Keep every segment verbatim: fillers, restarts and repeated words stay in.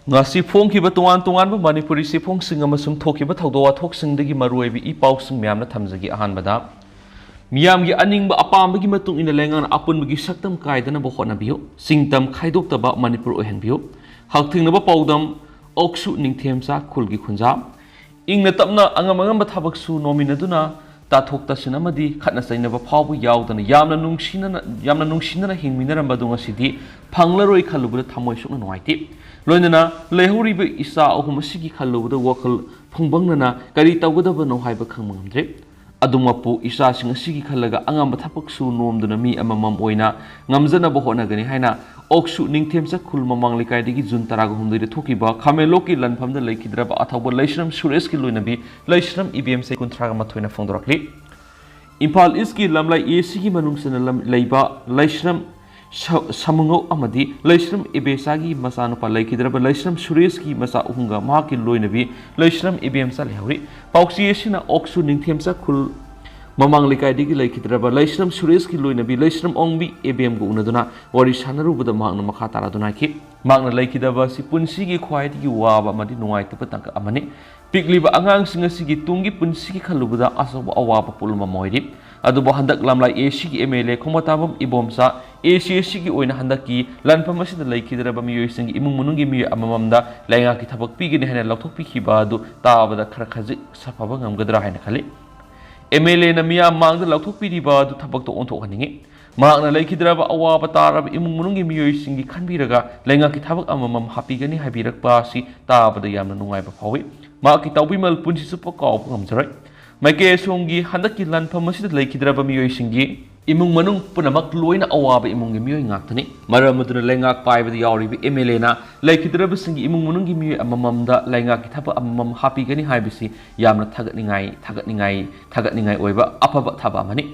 ꯉꯁꯤ ꯐꯣꯡꯈꯤꯕ ꯇꯣꯉꯥꯟ ꯇꯣꯉꯥꯟꯕ ꯃꯅꯤꯄꯨꯔꯤ ꯆꯦꯐꯣꯡꯁꯤꯡ ꯑꯃꯁꯨꯡ ꯊꯣꯛꯈꯤꯕ ꯊꯧꯗꯣꯛ ꯋꯥꯊꯣꯛꯁꯤꯡꯗꯒꯤ ꯃꯔꯨꯑꯣꯏꯕ ꯏ ꯄꯥꯎꯁꯤꯡ ꯃꯌꯥꯝꯅ ꯊꯝꯖꯒꯦ꯫ ꯑꯍꯥꯟꯕꯗ, ꯃꯤꯌꯥꯝꯒꯤ ꯑꯅꯤꯡꯕ ꯑꯄꯥꯝꯕꯒꯤ ꯃꯇꯨꯡ ꯏꯟꯅ ꯂꯩꯉꯥꯛꯅ ꯑꯄꯨꯟꯕꯒꯤ ꯁꯛꯇꯝ ꯀꯥꯏꯗꯅꯕ ꯍꯣꯠꯅꯕꯤꯌꯨ꯫ ꯆꯤꯡꯇꯝ ꯈꯥꯏꯗꯣꯛꯇꯕ ꯃꯅꯤꯄꯨꯔ ꯑꯣꯏꯍꯟꯕꯤꯌꯨ꯫ ꯍꯛꯊꯦꯡꯅꯕ ꯄꯥꯎꯗꯝ, ꯑꯣꯛꯁꯨ ꯅꯤꯡꯊꯦꯝꯆꯥ ꯈꯨꯜꯒꯤ ꯈꯨꯟꯖꯥ꯫ ꯏꯪꯅ ꯇꯞꯅ ꯑꯉꯝ ꯑꯉꯝꯕ ꯊꯕꯛ ꯁꯨ ꯅꯣꯝꯃꯤꯟꯅꯗꯨꯅ ꯇꯥꯊꯣꯛ ꯇꯥꯁꯤꯟ ꯑꯃꯗꯤ ꯈꯠꯅ ꯆꯩꯅꯕ ꯐꯥꯎꯕ ꯌꯥꯎꯗꯅ ꯌꯥꯝꯅ ꯅꯨꯡꯁꯤꯅꯅ, ꯌꯥꯝꯅ ꯅꯨꯡꯁꯤꯅꯅ ꯍꯤꯡꯃꯤꯟꯅꯔꯝꯕ ꯑꯗꯨ ꯉꯁꯤꯗꯤ ꯐꯪꯂꯔꯣꯏ ꯈꯜꯂꯨꯕꯗ ꯊꯃꯣꯏ ꯁꯣꯛꯅ ꯅꯨꯡꯉꯥꯏꯇꯦ꯫ ꯂꯣꯏꯅꯅ ꯂꯩꯍꯧꯔꯤꯕ ꯏꯆꯥ ꯑꯍꯨꯝ ꯑꯁꯤꯒꯤ ꯈꯜꯂꯨꯕꯗ ꯋꯥꯈꯜ ꯐꯨꯡꯕꯪꯅꯅ ꯀꯔꯤ ꯇꯧꯒꯗꯕꯅꯣ ꯍꯥꯏꯕ ꯈꯪꯕ ꯉꯝꯗ꯭ꯔꯦ꯫ ꯑꯗꯨꯃꯛꯄꯨ ꯏꯆꯥꯁꯤꯡ ꯑꯁꯤꯒꯤ ꯈꯜꯂꯒ ꯑꯉꯝꯕ ꯊꯕꯛ ꯁꯨ ꯅꯣꯝꯗꯨꯅ ꯃꯤ ꯑꯃꯃꯝ ꯑꯣꯏꯅ ꯉꯝꯖꯅꯕ ꯍꯣꯠꯅꯒꯅꯤ ꯍꯥꯏꯅ ꯑꯣꯛꯁꯨ ꯅꯤꯡꯊꯦꯝꯆꯥ ꯈꯨꯜ ꯃꯃꯥꯡ ꯂꯩꯀꯥꯏꯗꯒꯤ ꯖꯨꯟ ꯇꯔꯥꯒ ꯍꯨꯝꯗꯣꯏꯗ ꯊꯣꯛꯈꯤꯕ ꯈꯥꯃꯦꯟꯂꯣꯛꯀꯤ ꯂꯥꯟꯐꯝꯗ ꯂꯩꯈꯤꯗ꯭ꯔꯕ ꯑꯊꯧꯕ ꯂꯩꯁ꯭ꯔꯝ ꯁꯨꯔꯦꯁꯀꯤ ꯂꯣꯏꯅꯕꯤ ꯂꯩꯁ꯭ꯔꯝ ꯏꯕꯦꯝꯆꯥ ꯀꯨꯟꯊ꯭ꯔꯥꯒ ꯃꯥꯊꯣꯏꯅ ꯐꯣꯡꯗꯣꯔꯛꯂꯤ꯫ ꯏꯝꯐꯥꯜ ꯏꯁꯀꯤ ꯂꯝꯂꯥꯏ ꯑꯦ ꯁꯤꯒꯤ ꯃꯅꯨꯡ ꯆꯟꯅ ꯂꯝ-, ꯂꯩꯕ ꯂꯩꯁ꯭ꯔꯝ ꯁ-, ꯁꯃꯨꯉꯧ ꯑꯃꯗꯤ ꯂꯩꯁ꯭ꯔꯝ ꯏꯕꯦꯆꯥꯒꯤ ꯃꯆꯥꯅꯨꯄꯥ ꯂꯩꯈꯤꯗ꯭ꯔꯕ ꯂꯩꯁ꯭ꯔꯝ ꯁꯨꯔꯦꯁꯀꯤ ꯃꯆꯥ ꯑꯍꯨꯝꯒ ꯃꯍꯥꯛꯀꯤ ꯂꯣꯏꯅꯕꯤ ꯂꯩꯁ꯭ꯔꯝ ꯏꯕꯦꯝꯆꯥ ꯂꯩꯍꯧꯔꯤ꯫ ꯄꯥꯎꯆꯦ ꯑꯁꯤꯅ ꯑꯣꯛꯁꯨ ꯅꯤꯡꯊꯦꯝꯆꯥ ꯈꯨꯜ ꯃꯃꯥꯡ ꯂꯩꯀꯥꯏꯗꯒꯤ ꯂꯩꯈꯤꯗ꯭ꯔꯕ ꯂꯩꯁ꯭ꯔꯝ ꯁꯨꯔꯦꯁꯀꯤ ꯂꯣꯏꯅꯕꯤ ꯂꯩꯁ꯭ꯔꯝ ꯑꯣꯡꯕꯤ ꯏꯕꯦꯝꯒ ꯎꯅꯗꯨꯅ ꯋꯥꯔꯤ ꯁꯥꯟꯅꯔꯨꯕꯗ ꯃꯍꯥꯛꯅ ꯃꯈꯥ ꯇꯥꯔꯗꯨꯅ ꯍꯥꯏꯈꯤ, ꯃꯍꯥꯛꯅ ꯂꯩꯈꯤꯗꯕ ꯑꯁꯤ ꯄꯨꯟꯁꯤꯒꯤ ꯈ꯭ꯋꯥꯏꯗꯒꯤ ꯋꯥꯕ ꯑꯃꯗꯤ ꯅꯨꯡꯉꯥꯏꯇꯕ ꯇꯥꯡꯀꯛ ꯑꯃꯅꯤ꯫ ꯄꯤꯛꯂꯤꯕ ꯑꯉꯥꯡꯁꯤꯡ ꯑꯁꯤꯒꯤ ꯇꯨꯡꯒꯤ ꯄꯨꯟꯁꯤꯒꯤ ꯈꯜꯂꯨꯕꯗ ꯑꯆꯧꯕ ꯑꯋꯥꯕ ꯄꯣꯠꯂꯨꯝ ꯑꯃ ꯑꯣꯏꯔꯤ꯫ ꯑꯗꯨꯕꯨ ꯍꯟꯗꯛ ꯂꯝꯂꯥꯏ ꯑꯦ ꯁꯤꯒꯤ ꯑꯦꯝ ꯑꯦꯜ ꯑꯦ ꯈꯣꯡꯕꯥꯇꯥꯕꯝ ꯏꯕꯣꯝꯆꯥ ꯑꯦ ꯁꯤ ꯑꯦ ꯁꯤꯒꯤ ꯑꯣꯏꯅ ꯍꯟꯗꯛꯀꯤ ꯂꯥꯟꯐꯝ ꯑꯁꯤꯗ ꯂꯩꯈꯤꯗ꯭ꯔꯕ ꯃꯤꯑꯣꯏꯁꯤꯡꯒꯤ ꯏꯃꯨꯡ ꯃꯅꯨꯡꯒꯤ ꯃꯤꯑꯣꯏ ꯑꯃꯃꯝꯗ ꯂꯩꯉꯥꯛꯀꯤ ꯊꯕꯛ ꯄꯤꯒꯅꯤ ꯍꯥꯏꯅ ꯂꯥꯎꯊꯣꯛꯄꯤꯈꯤꯕ ꯑꯗꯨ ꯇꯥꯕꯗ ꯈꯔ ꯈꯖꯤꯛ ꯁꯥꯐꯕ ꯉꯝꯒꯗ꯭ꯔꯥ ꯍꯥꯏꯅ ꯈꯜꯂꯤ꯫ ꯑꯦꯝ ꯑꯦꯜ ꯑꯦꯅ ꯃꯤꯌꯥꯝ ꯃꯥꯡꯗ ꯂꯥꯎꯊꯣꯛꯄꯤꯔꯤꯕ ꯑꯗꯨ ꯊꯕꯛꯇ ꯑꯣꯟꯊꯣꯛꯍꯟꯅꯤꯡꯏ꯫ ꯃꯍꯥꯛꯅ ꯂꯩꯈꯤꯗ꯭ꯔꯕ ꯑꯋꯥꯕ ꯇꯥꯔꯕ ꯏꯃꯨꯡ ꯃꯅꯨꯡꯒꯤ ꯃꯤꯑꯣꯏꯁꯤꯡꯒꯤ ꯈꯟꯕꯤꯔꯒ ꯂꯩꯉꯥꯛꯀꯤ ꯊꯕꯛ ꯑꯃꯃꯝ ꯍꯥꯞꯄꯤꯒꯅꯤ ꯍꯥꯏꯕꯤꯔꯛꯄ ꯑꯁꯤ ꯇꯥꯕꯗ ꯌꯥꯝꯅ ꯅꯨꯡꯉꯥꯏꯕ ꯐꯥꯎꯏ꯫ ꯃꯍꯥꯛꯀꯤ ꯇꯥꯎꯕꯤꯃꯜ ꯄꯨꯟꯁꯤ ꯆꯨꯞꯄ ꯀꯥꯎꯕ ꯉꯝꯖꯔꯣꯏ꯫ ꯃꯥꯏꯀꯩ ꯑꯁꯣꯝꯒꯤ ꯍꯟꯗꯛꯀꯤ ꯂꯥꯟꯐꯝ ꯑꯁꯤꯗ ꯂꯩꯈꯤꯗ꯭ꯔꯕ ꯃꯤꯑꯣꯏꯁꯤꯡꯒꯤ ꯏꯃꯨꯡ ꯃꯅꯨꯡ ꯄꯨꯝꯅꯃꯛ ꯂꯣꯏꯅ ꯑꯋꯥꯕ ꯏꯃꯨꯡꯒꯤ ꯃꯤꯑꯣꯏ ꯉꯥꯛꯇꯅꯤ꯫ ꯃꯔꯝ ꯑꯗꯨꯅ ꯂꯩꯉꯥꯛ ꯄꯥꯏꯕꯗ ꯌꯥꯎꯔꯤꯕ ꯑꯦꯝ ꯑꯦꯜ ꯑꯦꯅ ꯂꯩꯈꯤꯗ꯭ꯔꯕꯁꯤꯡꯒꯤ ꯏꯃꯨꯡ ꯃꯅꯨꯡꯒꯤ ꯃꯤꯑꯣꯏ ꯑꯃꯃꯝꯗ ꯂꯩꯉꯥꯛꯀꯤ ꯊꯕꯛ ꯑꯃꯃꯝ ꯍꯥꯞꯄꯤꯒꯅꯤ ꯍꯥꯏꯕꯁꯤ ꯌꯥꯝꯅ ꯊꯥꯒꯠꯅꯤꯡꯉꯥꯏ, ꯊꯥꯒꯠꯅꯤꯡꯉꯥꯏ, ꯊꯥꯒꯠꯅꯤꯡꯉꯥꯏ ꯑꯣꯏꯕ ꯑꯐꯕ ꯊꯕꯛ ꯑꯃꯅꯤ꯫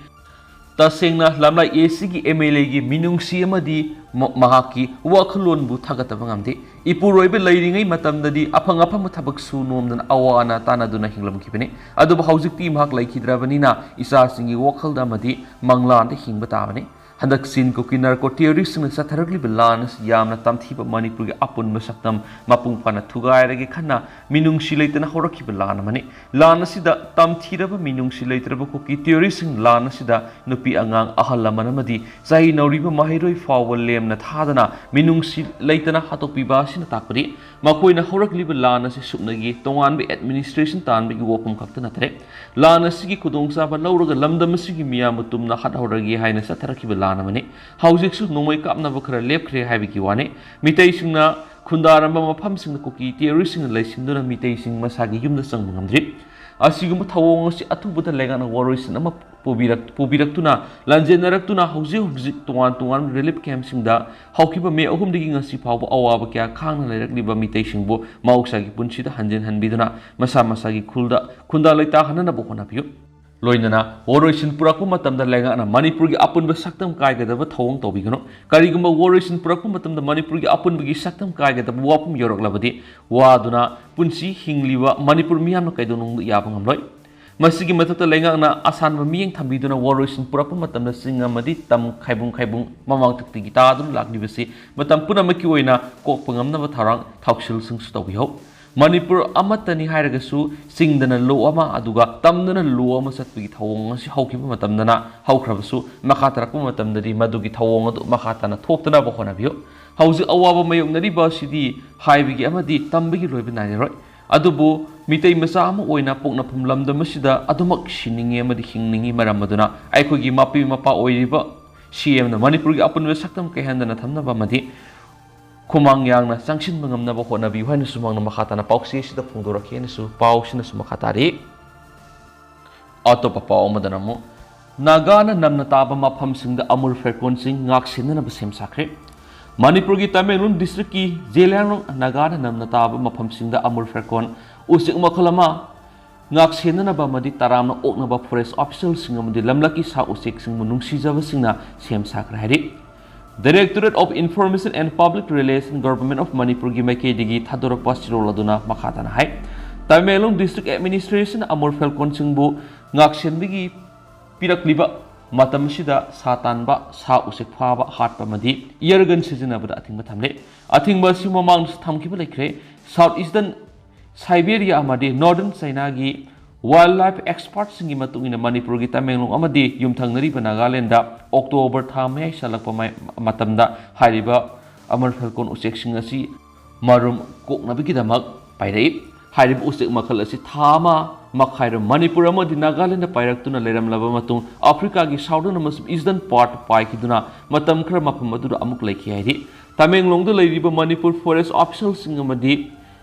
ꯇꯁꯦꯡꯅ ꯂꯝꯂꯥꯏ ꯑꯦ ꯁꯤꯒꯤ ꯑꯦꯝ ꯑꯦꯜ ꯑꯦꯒꯤ ꯃꯤꯅꯨꯡꯁꯤ ꯑꯃꯗꯤ ꯃ-, ꯃꯍꯥꯛꯀꯤ ꯋꯥꯈꯜꯂꯣꯟꯕꯨ ꯊꯥꯒꯠꯇꯕ ꯉꯝꯗꯦ꯫ ꯏꯄꯨꯔꯣꯏꯕ ꯂꯩꯔꯤꯉꯩ ꯃꯇꯝꯗꯗꯤ ꯑꯐꯪ ꯑꯐꯪꯕ ꯊꯕꯛ ꯁꯨ ꯅꯣꯝꯗꯅ ꯑꯋꯥ ꯑꯅꯥ ꯇꯥꯟꯅꯗꯨꯅ ꯍꯤꯡꯂꯝꯈꯤꯕꯅꯤ꯫ ꯑꯗꯨꯕꯨ ꯍꯧꯖꯤꯛꯇꯤ ꯃꯍꯥꯛ ꯂꯩꯈꯤꯗ꯭ꯔꯕꯅꯤꯅ ꯏꯆꯥꯁꯤꯡꯒꯤ ꯋꯥꯈꯜꯗ ꯑꯃꯗꯤ ꯃꯪꯂꯥꯟꯗ ꯍꯤꯡꯕ ꯇꯥꯕꯅꯤ꯫ ꯍꯟꯗꯛ ꯆꯤꯟ ꯀꯨꯀꯤ ꯅꯥꯔꯀꯣ ꯇꯦꯔꯣꯔꯤꯁꯁꯤꯡꯅ ꯆꯠꯊꯔꯛꯂꯤꯕ ꯂꯥꯟ ꯑꯁꯤ ꯌꯥꯝꯅ ꯇꯝꯊꯤꯕ ꯃꯅꯤꯄꯨꯔꯒꯤ ꯑꯄꯨꯟꯕ ꯁꯛꯇꯝ ꯃꯄꯨꯡ ꯐꯥꯅ ꯊꯨꯒꯥꯏꯔꯒꯦ ꯈꯟꯅ ꯃꯤꯅꯨꯡꯁꯤ ꯂꯩꯇꯅ ꯍꯧꯔꯛꯈꯤꯕ ꯂꯥꯟ ꯑꯃꯅꯤ꯫ ꯂꯥꯟ ꯑꯁꯤꯗ ꯇꯝꯊꯤꯔꯕ ꯃꯤꯅꯨꯡꯁꯤ ꯂꯩꯇ꯭ꯔꯕ ꯀꯨꯀꯤ ꯇꯦꯔꯣꯔꯤꯁꯁꯤꯡ ꯂꯥꯟ ꯑꯁꯤꯗ ꯅꯨꯄꯤ ꯑꯉꯥꯡ ꯑꯍꯜ ꯂꯃꯟ ꯑꯃꯗꯤ ꯆꯍꯤ ꯅꯧꯔꯤꯕ ꯃꯍꯩꯔꯣꯏ ꯐꯥꯎꯕ ꯂꯦꯝꯅ ꯊꯥꯗꯅ ꯃꯤꯅꯨꯡꯁꯤ ꯂꯩꯇꯅ ꯍꯥꯠꯇꯣꯛꯄꯤꯕ ꯑꯁꯤꯅ ꯇꯥꯛꯄꯗꯤ ꯃꯈꯣꯏꯅ ꯍꯧꯔꯛꯂꯤꯕ ꯂꯥꯟ ꯑꯁꯤ ꯁꯨꯞꯅꯒꯤ ꯇꯣꯉꯥꯟꯕ ꯑꯦꯗꯃꯤꯅꯤꯁꯇ꯭ꯔꯦꯁꯟ ꯇꯥꯟꯕꯒꯤ ꯋꯥꯐꯝ ꯈꯛꯇ ꯅꯠꯇ꯭ꯔꯦ꯫ ꯂꯥꯟ ꯑꯁꯤꯒꯤ ꯈꯨꯗꯣꯡꯆꯥꯕ ꯂꯧꯔꯒ ꯂꯝꯗꯝ ꯑꯁꯤꯒꯤ ꯃꯤꯌꯥꯝꯕꯨ ꯇꯨꯝꯅ ꯍꯥꯠꯍꯧꯔꯒꯦ ꯍꯥꯏꯅ ꯆꯠꯊꯔꯛꯈꯤꯕ ꯂꯥꯟ ꯑꯃꯅꯤ꯫ ꯍꯧꯖꯤꯛꯁꯨ ꯅꯣꯡꯃꯩ ꯀꯥꯞꯅꯕ ꯈꯔ ꯂꯦꯞꯈ꯭ꯔꯦ ꯍꯥꯏꯕꯒꯤ ꯋꯥꯅꯤ꯫ ꯃꯤꯇꯩꯁꯤꯡꯅ ꯈꯨꯟꯗꯥꯔꯝꯕ ꯃꯐꯝꯁꯤꯡꯗ ꯀꯨꯀꯤ ꯇꯦꯔꯣꯔꯤꯁꯁꯤꯡꯅ ꯂꯩꯁꯤꯟꯗꯨꯅ ꯃꯤꯇꯩꯁꯤꯡ ꯃꯁꯥꯒꯤ ꯌꯨꯝꯗ ꯆꯪꯕ ꯉꯝꯗ꯭ꯔꯤ꯫ ꯑꯁꯤꯒꯨꯝꯕ ꯊꯧꯑꯣꯡ ꯑꯁꯤ ꯑꯊꯨꯕꯗ ꯂꯩꯉꯥꯛꯅ ꯋꯥꯔꯣꯏꯁꯤꯟ ꯑꯃ ꯄꯨꯕꯤꯔꯛ-, ꯄꯨꯕꯤꯔꯛꯇꯨꯅ ꯂꯥꯟꯖꯦꯟꯅꯔꯛꯇꯨꯅ ꯍꯧꯖꯤꯛ ꯍꯧꯖꯤꯛ ꯇꯣꯉꯥꯟ ꯇꯣꯉꯥꯟꯕ ꯔꯤꯂꯤꯐ ꯀꯦꯝꯞꯁꯤꯡꯗ ꯍꯧꯈꯤꯕ ꯃꯦ ꯑꯍꯨꯝꯗꯒꯤ ꯉꯁꯤ ꯐꯥꯎꯕ ꯑꯋꯥꯕ ꯀꯌꯥ ꯈꯥꯡꯅ ꯂꯩꯔꯛꯂꯤꯕ ꯃꯤꯇꯩꯁꯤꯡꯕꯨ ꯃꯍꯧꯁꯥꯒꯤ ꯄꯨꯟꯁꯤꯗ ꯍꯟꯖꯤꯟ ꯍꯟꯕꯤꯗꯨꯅ ꯃꯁꯥ ꯃꯁꯥꯒꯤ ꯈꯨꯜꯗ ꯈꯨꯟꯗꯥ ꯂꯩꯇꯥꯍꯟꯅꯅꯕ ꯍꯣꯠꯅꯕꯤꯌꯨ꯫ ꯂꯣꯏꯅꯅ ꯋꯥꯔꯣꯏꯁꯤꯟ ꯄꯨꯔꯛꯄ ꯃꯇꯝꯗ ꯂꯩꯉꯥꯛꯅ ꯃꯅꯤꯄꯨꯔꯒꯤ ꯑꯄꯨꯟꯕ ꯁꯛꯇꯝ ꯀꯥꯏꯒꯗꯕ ꯊꯧꯑꯣꯡ ꯇꯧꯕꯤꯒꯅꯨ꯫ ꯀꯔꯤꯒꯨꯝꯕ ꯋꯥꯔꯣꯏꯁꯤꯟ ꯄꯨꯔꯛꯄ ꯃꯇꯝꯗ ꯃꯅꯤꯄꯨꯔꯒꯤ ꯑꯄꯨꯟꯕꯒꯤ ꯁꯛꯇꯝ ꯀꯥꯏꯒꯗꯕ ꯋꯥꯐꯝ ꯌꯧꯔꯛꯂꯕꯗꯤ ꯋꯥꯗꯨꯅ ꯄꯨꯟꯁꯤ ꯍꯤꯡꯂꯤꯕ ꯃꯅꯤꯄꯨꯔ ꯃꯤꯌꯥꯝꯅ ꯀꯩꯗꯧꯅꯨꯡꯗ ꯌꯥꯕ ꯉꯝꯂꯣꯏ꯫ ꯃꯁꯤꯒꯤ ꯃꯊꯛꯇ ꯂꯩꯉꯥꯛꯅ ꯑꯁꯥꯟꯕ ꯃꯤꯠꯌꯦꯡ ꯊꯝꯕꯤꯗꯨꯅ ꯋꯥꯔꯣꯏꯁꯤꯟ ꯄꯨꯔꯛꯄ ꯃꯇꯝꯗ ꯆꯤꯡ ꯑꯃꯗꯤ ꯇꯝ ꯈꯥꯏꯕꯨꯡ ꯈꯥꯏꯕꯨꯡ ꯃꯃꯥꯡ ꯊꯛꯇꯒꯤ ꯇꯥꯗꯨꯅ ꯂꯥꯛꯂꯤꯕꯁꯤ ꯃꯇꯝ ꯄꯨꯝꯅꯃꯛꯀꯤ ꯑꯣꯏꯅ ꯀꯣꯛꯄ ꯉꯝꯅꯕ ꯊꯧꯔꯥꯡ ꯊꯧꯁꯤꯜꯁꯤꯡꯁꯨ ꯇꯧꯕꯤꯍꯧ꯫ ꯃꯅꯤꯄꯨꯔ ꯑꯃꯠꯇꯅꯤ ꯍꯥꯏꯔꯒꯁꯨ ꯆꯤꯡꯗꯅ ꯂꯣ ꯑꯃ ꯑꯗꯨꯒ ꯇꯝꯗꯅ ꯂꯣ ꯑꯃ ꯆꯠꯄꯒꯤ ꯊꯧꯑꯣꯡ ꯑꯁꯤ ꯍꯧꯈꯤꯕ ꯃꯇꯝꯗꯅ ꯍꯧꯈ꯭ꯔꯕꯁꯨ ꯃꯈꯥ ꯇꯥꯔꯛꯄ ꯃꯇꯝꯗꯗꯤ ꯃꯗꯨꯒꯤ ꯊꯧꯑꯣꯡ ꯑꯗꯨ ꯃꯈꯥ ꯇꯥꯅ ꯊꯣꯛꯇꯅꯕ ꯍꯣꯠꯅꯕꯤꯌꯨ꯫ ꯍꯧꯖꯤꯛ ꯑꯋꯥꯕ ꯃꯥꯌꯣꯛꯅꯔꯤꯕ ꯑꯁꯤꯗꯤ ꯍꯥꯏꯕꯒꯤ ꯑꯃꯗꯤ ꯇꯝꯕꯒꯤ ꯂꯣꯏꯕ ꯅꯥꯏꯔꯔꯣꯏ꯫ ꯑꯗꯨꯕꯨ ꯃꯤꯇꯩ ꯃꯆꯥ ꯑꯃ ꯑꯣꯏꯅ ꯄꯣꯛꯅꯐꯝ ꯂꯝꯗꯝ ꯑꯁꯤꯗ ꯑꯗꯨꯃꯛ ꯁꯤꯅꯤꯡꯉꯤ ꯑꯃꯗꯤ ꯍꯤꯡꯅꯤꯡꯉꯤ꯫ ꯃꯔꯝ ꯑꯗꯨꯅ ꯑꯩꯈꯣꯏꯒꯤ ꯃꯄꯤ ꯃꯄꯥ ꯑꯣꯏꯔꯤꯕ ꯁꯤ ꯑꯦꯝꯅ ꯃꯅꯤꯄꯨꯔꯒꯤ ꯑꯄꯨꯟꯕ ꯁꯛꯇꯝ ꯀꯥꯏꯍꯟꯗꯅ ꯊꯝꯅꯕ ꯑꯃꯗꯤ ꯈꯨꯃꯥꯡ ꯌꯥꯡꯅ ꯆꯪꯁꯤꯟꯕ ꯉꯝꯅꯕ ꯍꯣꯠꯅꯕꯤꯌꯨ ꯍꯥꯏꯅꯁꯨ ꯃꯍꯥꯛꯅ ꯃꯈꯥ ꯇꯥꯅ ꯄꯥꯎꯆꯦ ꯑꯁꯤꯗ ꯐꯣꯡꯗꯣꯔꯛꯈꯤ ꯍꯥꯏꯅꯁꯨ ꯄꯥꯎꯁꯤꯅꯁꯨ ꯃꯈꯥ ꯇꯥꯔꯤ꯫ ꯑꯇꯣꯞꯄ ꯄꯥꯎ ꯑꯃꯗꯅ ꯑꯃꯨꯛ ꯅꯥꯒꯥꯅ ꯅꯝꯅ ꯇꯥꯕ ꯃꯐꯝꯁꯤꯡꯗ ꯑꯃꯨꯔ ꯐꯦꯔꯀꯣꯟꯁꯤꯡ ꯉꯥꯛ ꯁꯦꯟꯅꯅꯕ ꯁꯦꯝ ꯁꯥꯈ꯭ꯔꯦ꯫ ꯃꯅꯤꯄꯨꯔꯒꯤ ꯇꯃꯦꯡꯂꯣꯡ ꯗꯤꯁꯇ꯭ꯔꯤꯛꯀꯤ ꯖꯦꯂꯤꯌꯥꯡꯔꯣꯡ ꯅꯥꯒꯥꯅ ꯅꯝꯅ ꯇꯥꯕ ꯃꯐꯝꯁꯤꯡꯗ ꯑꯃꯨꯔ ꯐꯦꯔꯀꯣꯟ ꯎꯆꯦꯛ ꯃꯈꯜ ꯑꯃ ꯉꯥꯛ ꯁꯦꯟꯅꯅꯕ ꯑꯃꯗꯤ ꯇꯔꯥꯝꯅ ꯑꯣꯛꯅꯕ ꯐꯣꯔꯦꯁ ꯑꯣꯐꯤꯁꯤꯌꯦꯜꯁꯤꯡ ꯑꯃꯗꯤ ꯂꯝꯂꯛꯀꯤ ꯁꯥ ꯎꯆꯦꯛꯁꯤꯡꯕꯨ ꯅꯨꯡꯁꯤꯖꯕꯁꯤꯡꯅ ꯁꯦꯝ ꯁꯥꯈ꯭ꯔꯦ ꯍꯥꯏꯔꯤ꯫ Directorate of Information and Public Relation, Government of ꯃꯅꯤꯄꯨꯔꯒꯤ ꯃꯥꯏꯀꯩꯗꯒꯤ ꯊꯥꯗꯣꯔꯛꯄ ꯆꯦꯔꯣꯜ ꯑꯗꯨꯅ ꯃꯈꯥ ꯇꯥꯅ ꯍꯥꯏ, ꯇꯃꯦꯡꯂꯣꯡ ꯗꯤꯁꯇ꯭ꯔꯤꯛ ꯑꯦꯗꯃꯤꯅꯤꯁꯇ꯭ꯔꯦꯁꯟꯅ ꯑꯃꯨꯔ ꯐꯦꯜꯀꯣꯟꯁꯤꯡꯕꯨ ꯉꯥꯛꯁꯦꯟꯕꯒꯤ ꯄꯤꯔꯛꯂꯤꯕ ꯃꯇꯝ ꯑꯁꯤꯗ ꯁꯥ ꯇꯥꯟꯕ, ꯁꯥ ꯎꯆꯦꯛ ꯐꯥꯕ, ꯍꯥꯠꯄ ꯑꯃꯗꯤ ꯏꯌꯔꯒꯟ ꯁꯤꯖꯤꯟꯅꯕꯗ ꯑꯊꯤꯡꯕ ꯊꯝꯂꯦ꯫ ꯑꯊꯤꯡꯕ ꯑꯁꯤ ꯃꯃꯥꯡꯗꯁꯨ ꯊꯝꯈꯤꯕ ꯂꯩꯈ꯭ꯔꯦ꯫ ꯁꯥꯎꯠ ꯏꯁꯇꯔꯟ ꯁꯥꯏꯕꯦꯔꯤꯌꯥ ꯑꯃꯗꯤ ꯅꯣꯔꯗꯔꯟ ꯆꯥꯏꯅꯥꯒꯤ ꯋꯥꯏꯜ ꯂꯥꯏꯐ ꯑꯦꯛꯁꯄꯥꯔꯠꯁꯤꯡꯒꯤ ꯃꯇꯨꯡ ꯏꯟꯅ ꯃꯅꯤꯄꯨꯔꯒꯤ ꯇꯃꯦꯡꯂꯣꯡ ꯑꯃꯗꯤ ꯌꯨꯝꯊꯪꯅꯔꯤꯕ ꯅꯥꯒꯥꯂꯦꯟꯗ ꯑꯣꯛꯇꯣꯕꯔ ꯊꯥ ꯃꯌꯥꯏ ꯆꯜꯂꯛꯄ ꯃ-, ꯃꯇꯝꯗ ꯍꯥꯏꯔꯤꯕ ꯑꯃꯔ ꯐꯦꯜꯀꯣꯟ ꯎꯆꯦꯛꯁꯤꯡ ꯑꯁꯤ ꯃꯔꯨꯝ ꯀꯣꯛꯅꯕꯒꯤꯗꯃꯛ ꯄꯥꯏꯔꯛꯏ꯫ ꯍꯥꯏꯔꯤꯕ ꯎꯆꯦꯛ ꯃꯈꯜ ꯑꯁꯤ ꯊꯥ ꯑꯃ ꯃꯈꯥꯏꯔꯣꯝ ꯃꯅꯤꯄꯨꯔ ꯑꯃꯗꯤ ꯅꯥꯒꯥꯂꯦꯟꯗ ꯄꯥꯏꯔꯛꯇꯨꯅ ꯂꯩꯔꯝꯂꯕ ꯃꯇꯨꯡ ꯑꯐ꯭ꯔꯤꯀꯥꯒꯤ ꯁꯥꯎꯗꯔꯟ ꯑꯃꯁꯨꯡ ꯏꯁꯇꯔꯟ ꯄꯥꯔꯠ ꯄꯥꯏꯈꯤꯗꯨꯅ ꯃꯇꯝ ꯈꯔ ꯃꯐꯝ ꯑꯗꯨꯗ ꯑꯃꯨꯛ ꯂꯩꯈꯤ ꯍꯥꯏꯔꯤ꯫ ꯇꯃꯦꯡꯂꯣꯡꯗ ꯂꯩꯔꯤꯕ ꯃꯅꯤꯄꯨꯔ ꯐꯣꯔꯦꯁ ꯑꯣꯐꯤꯁꯔꯁꯤꯡ ꯑꯃꯗꯤ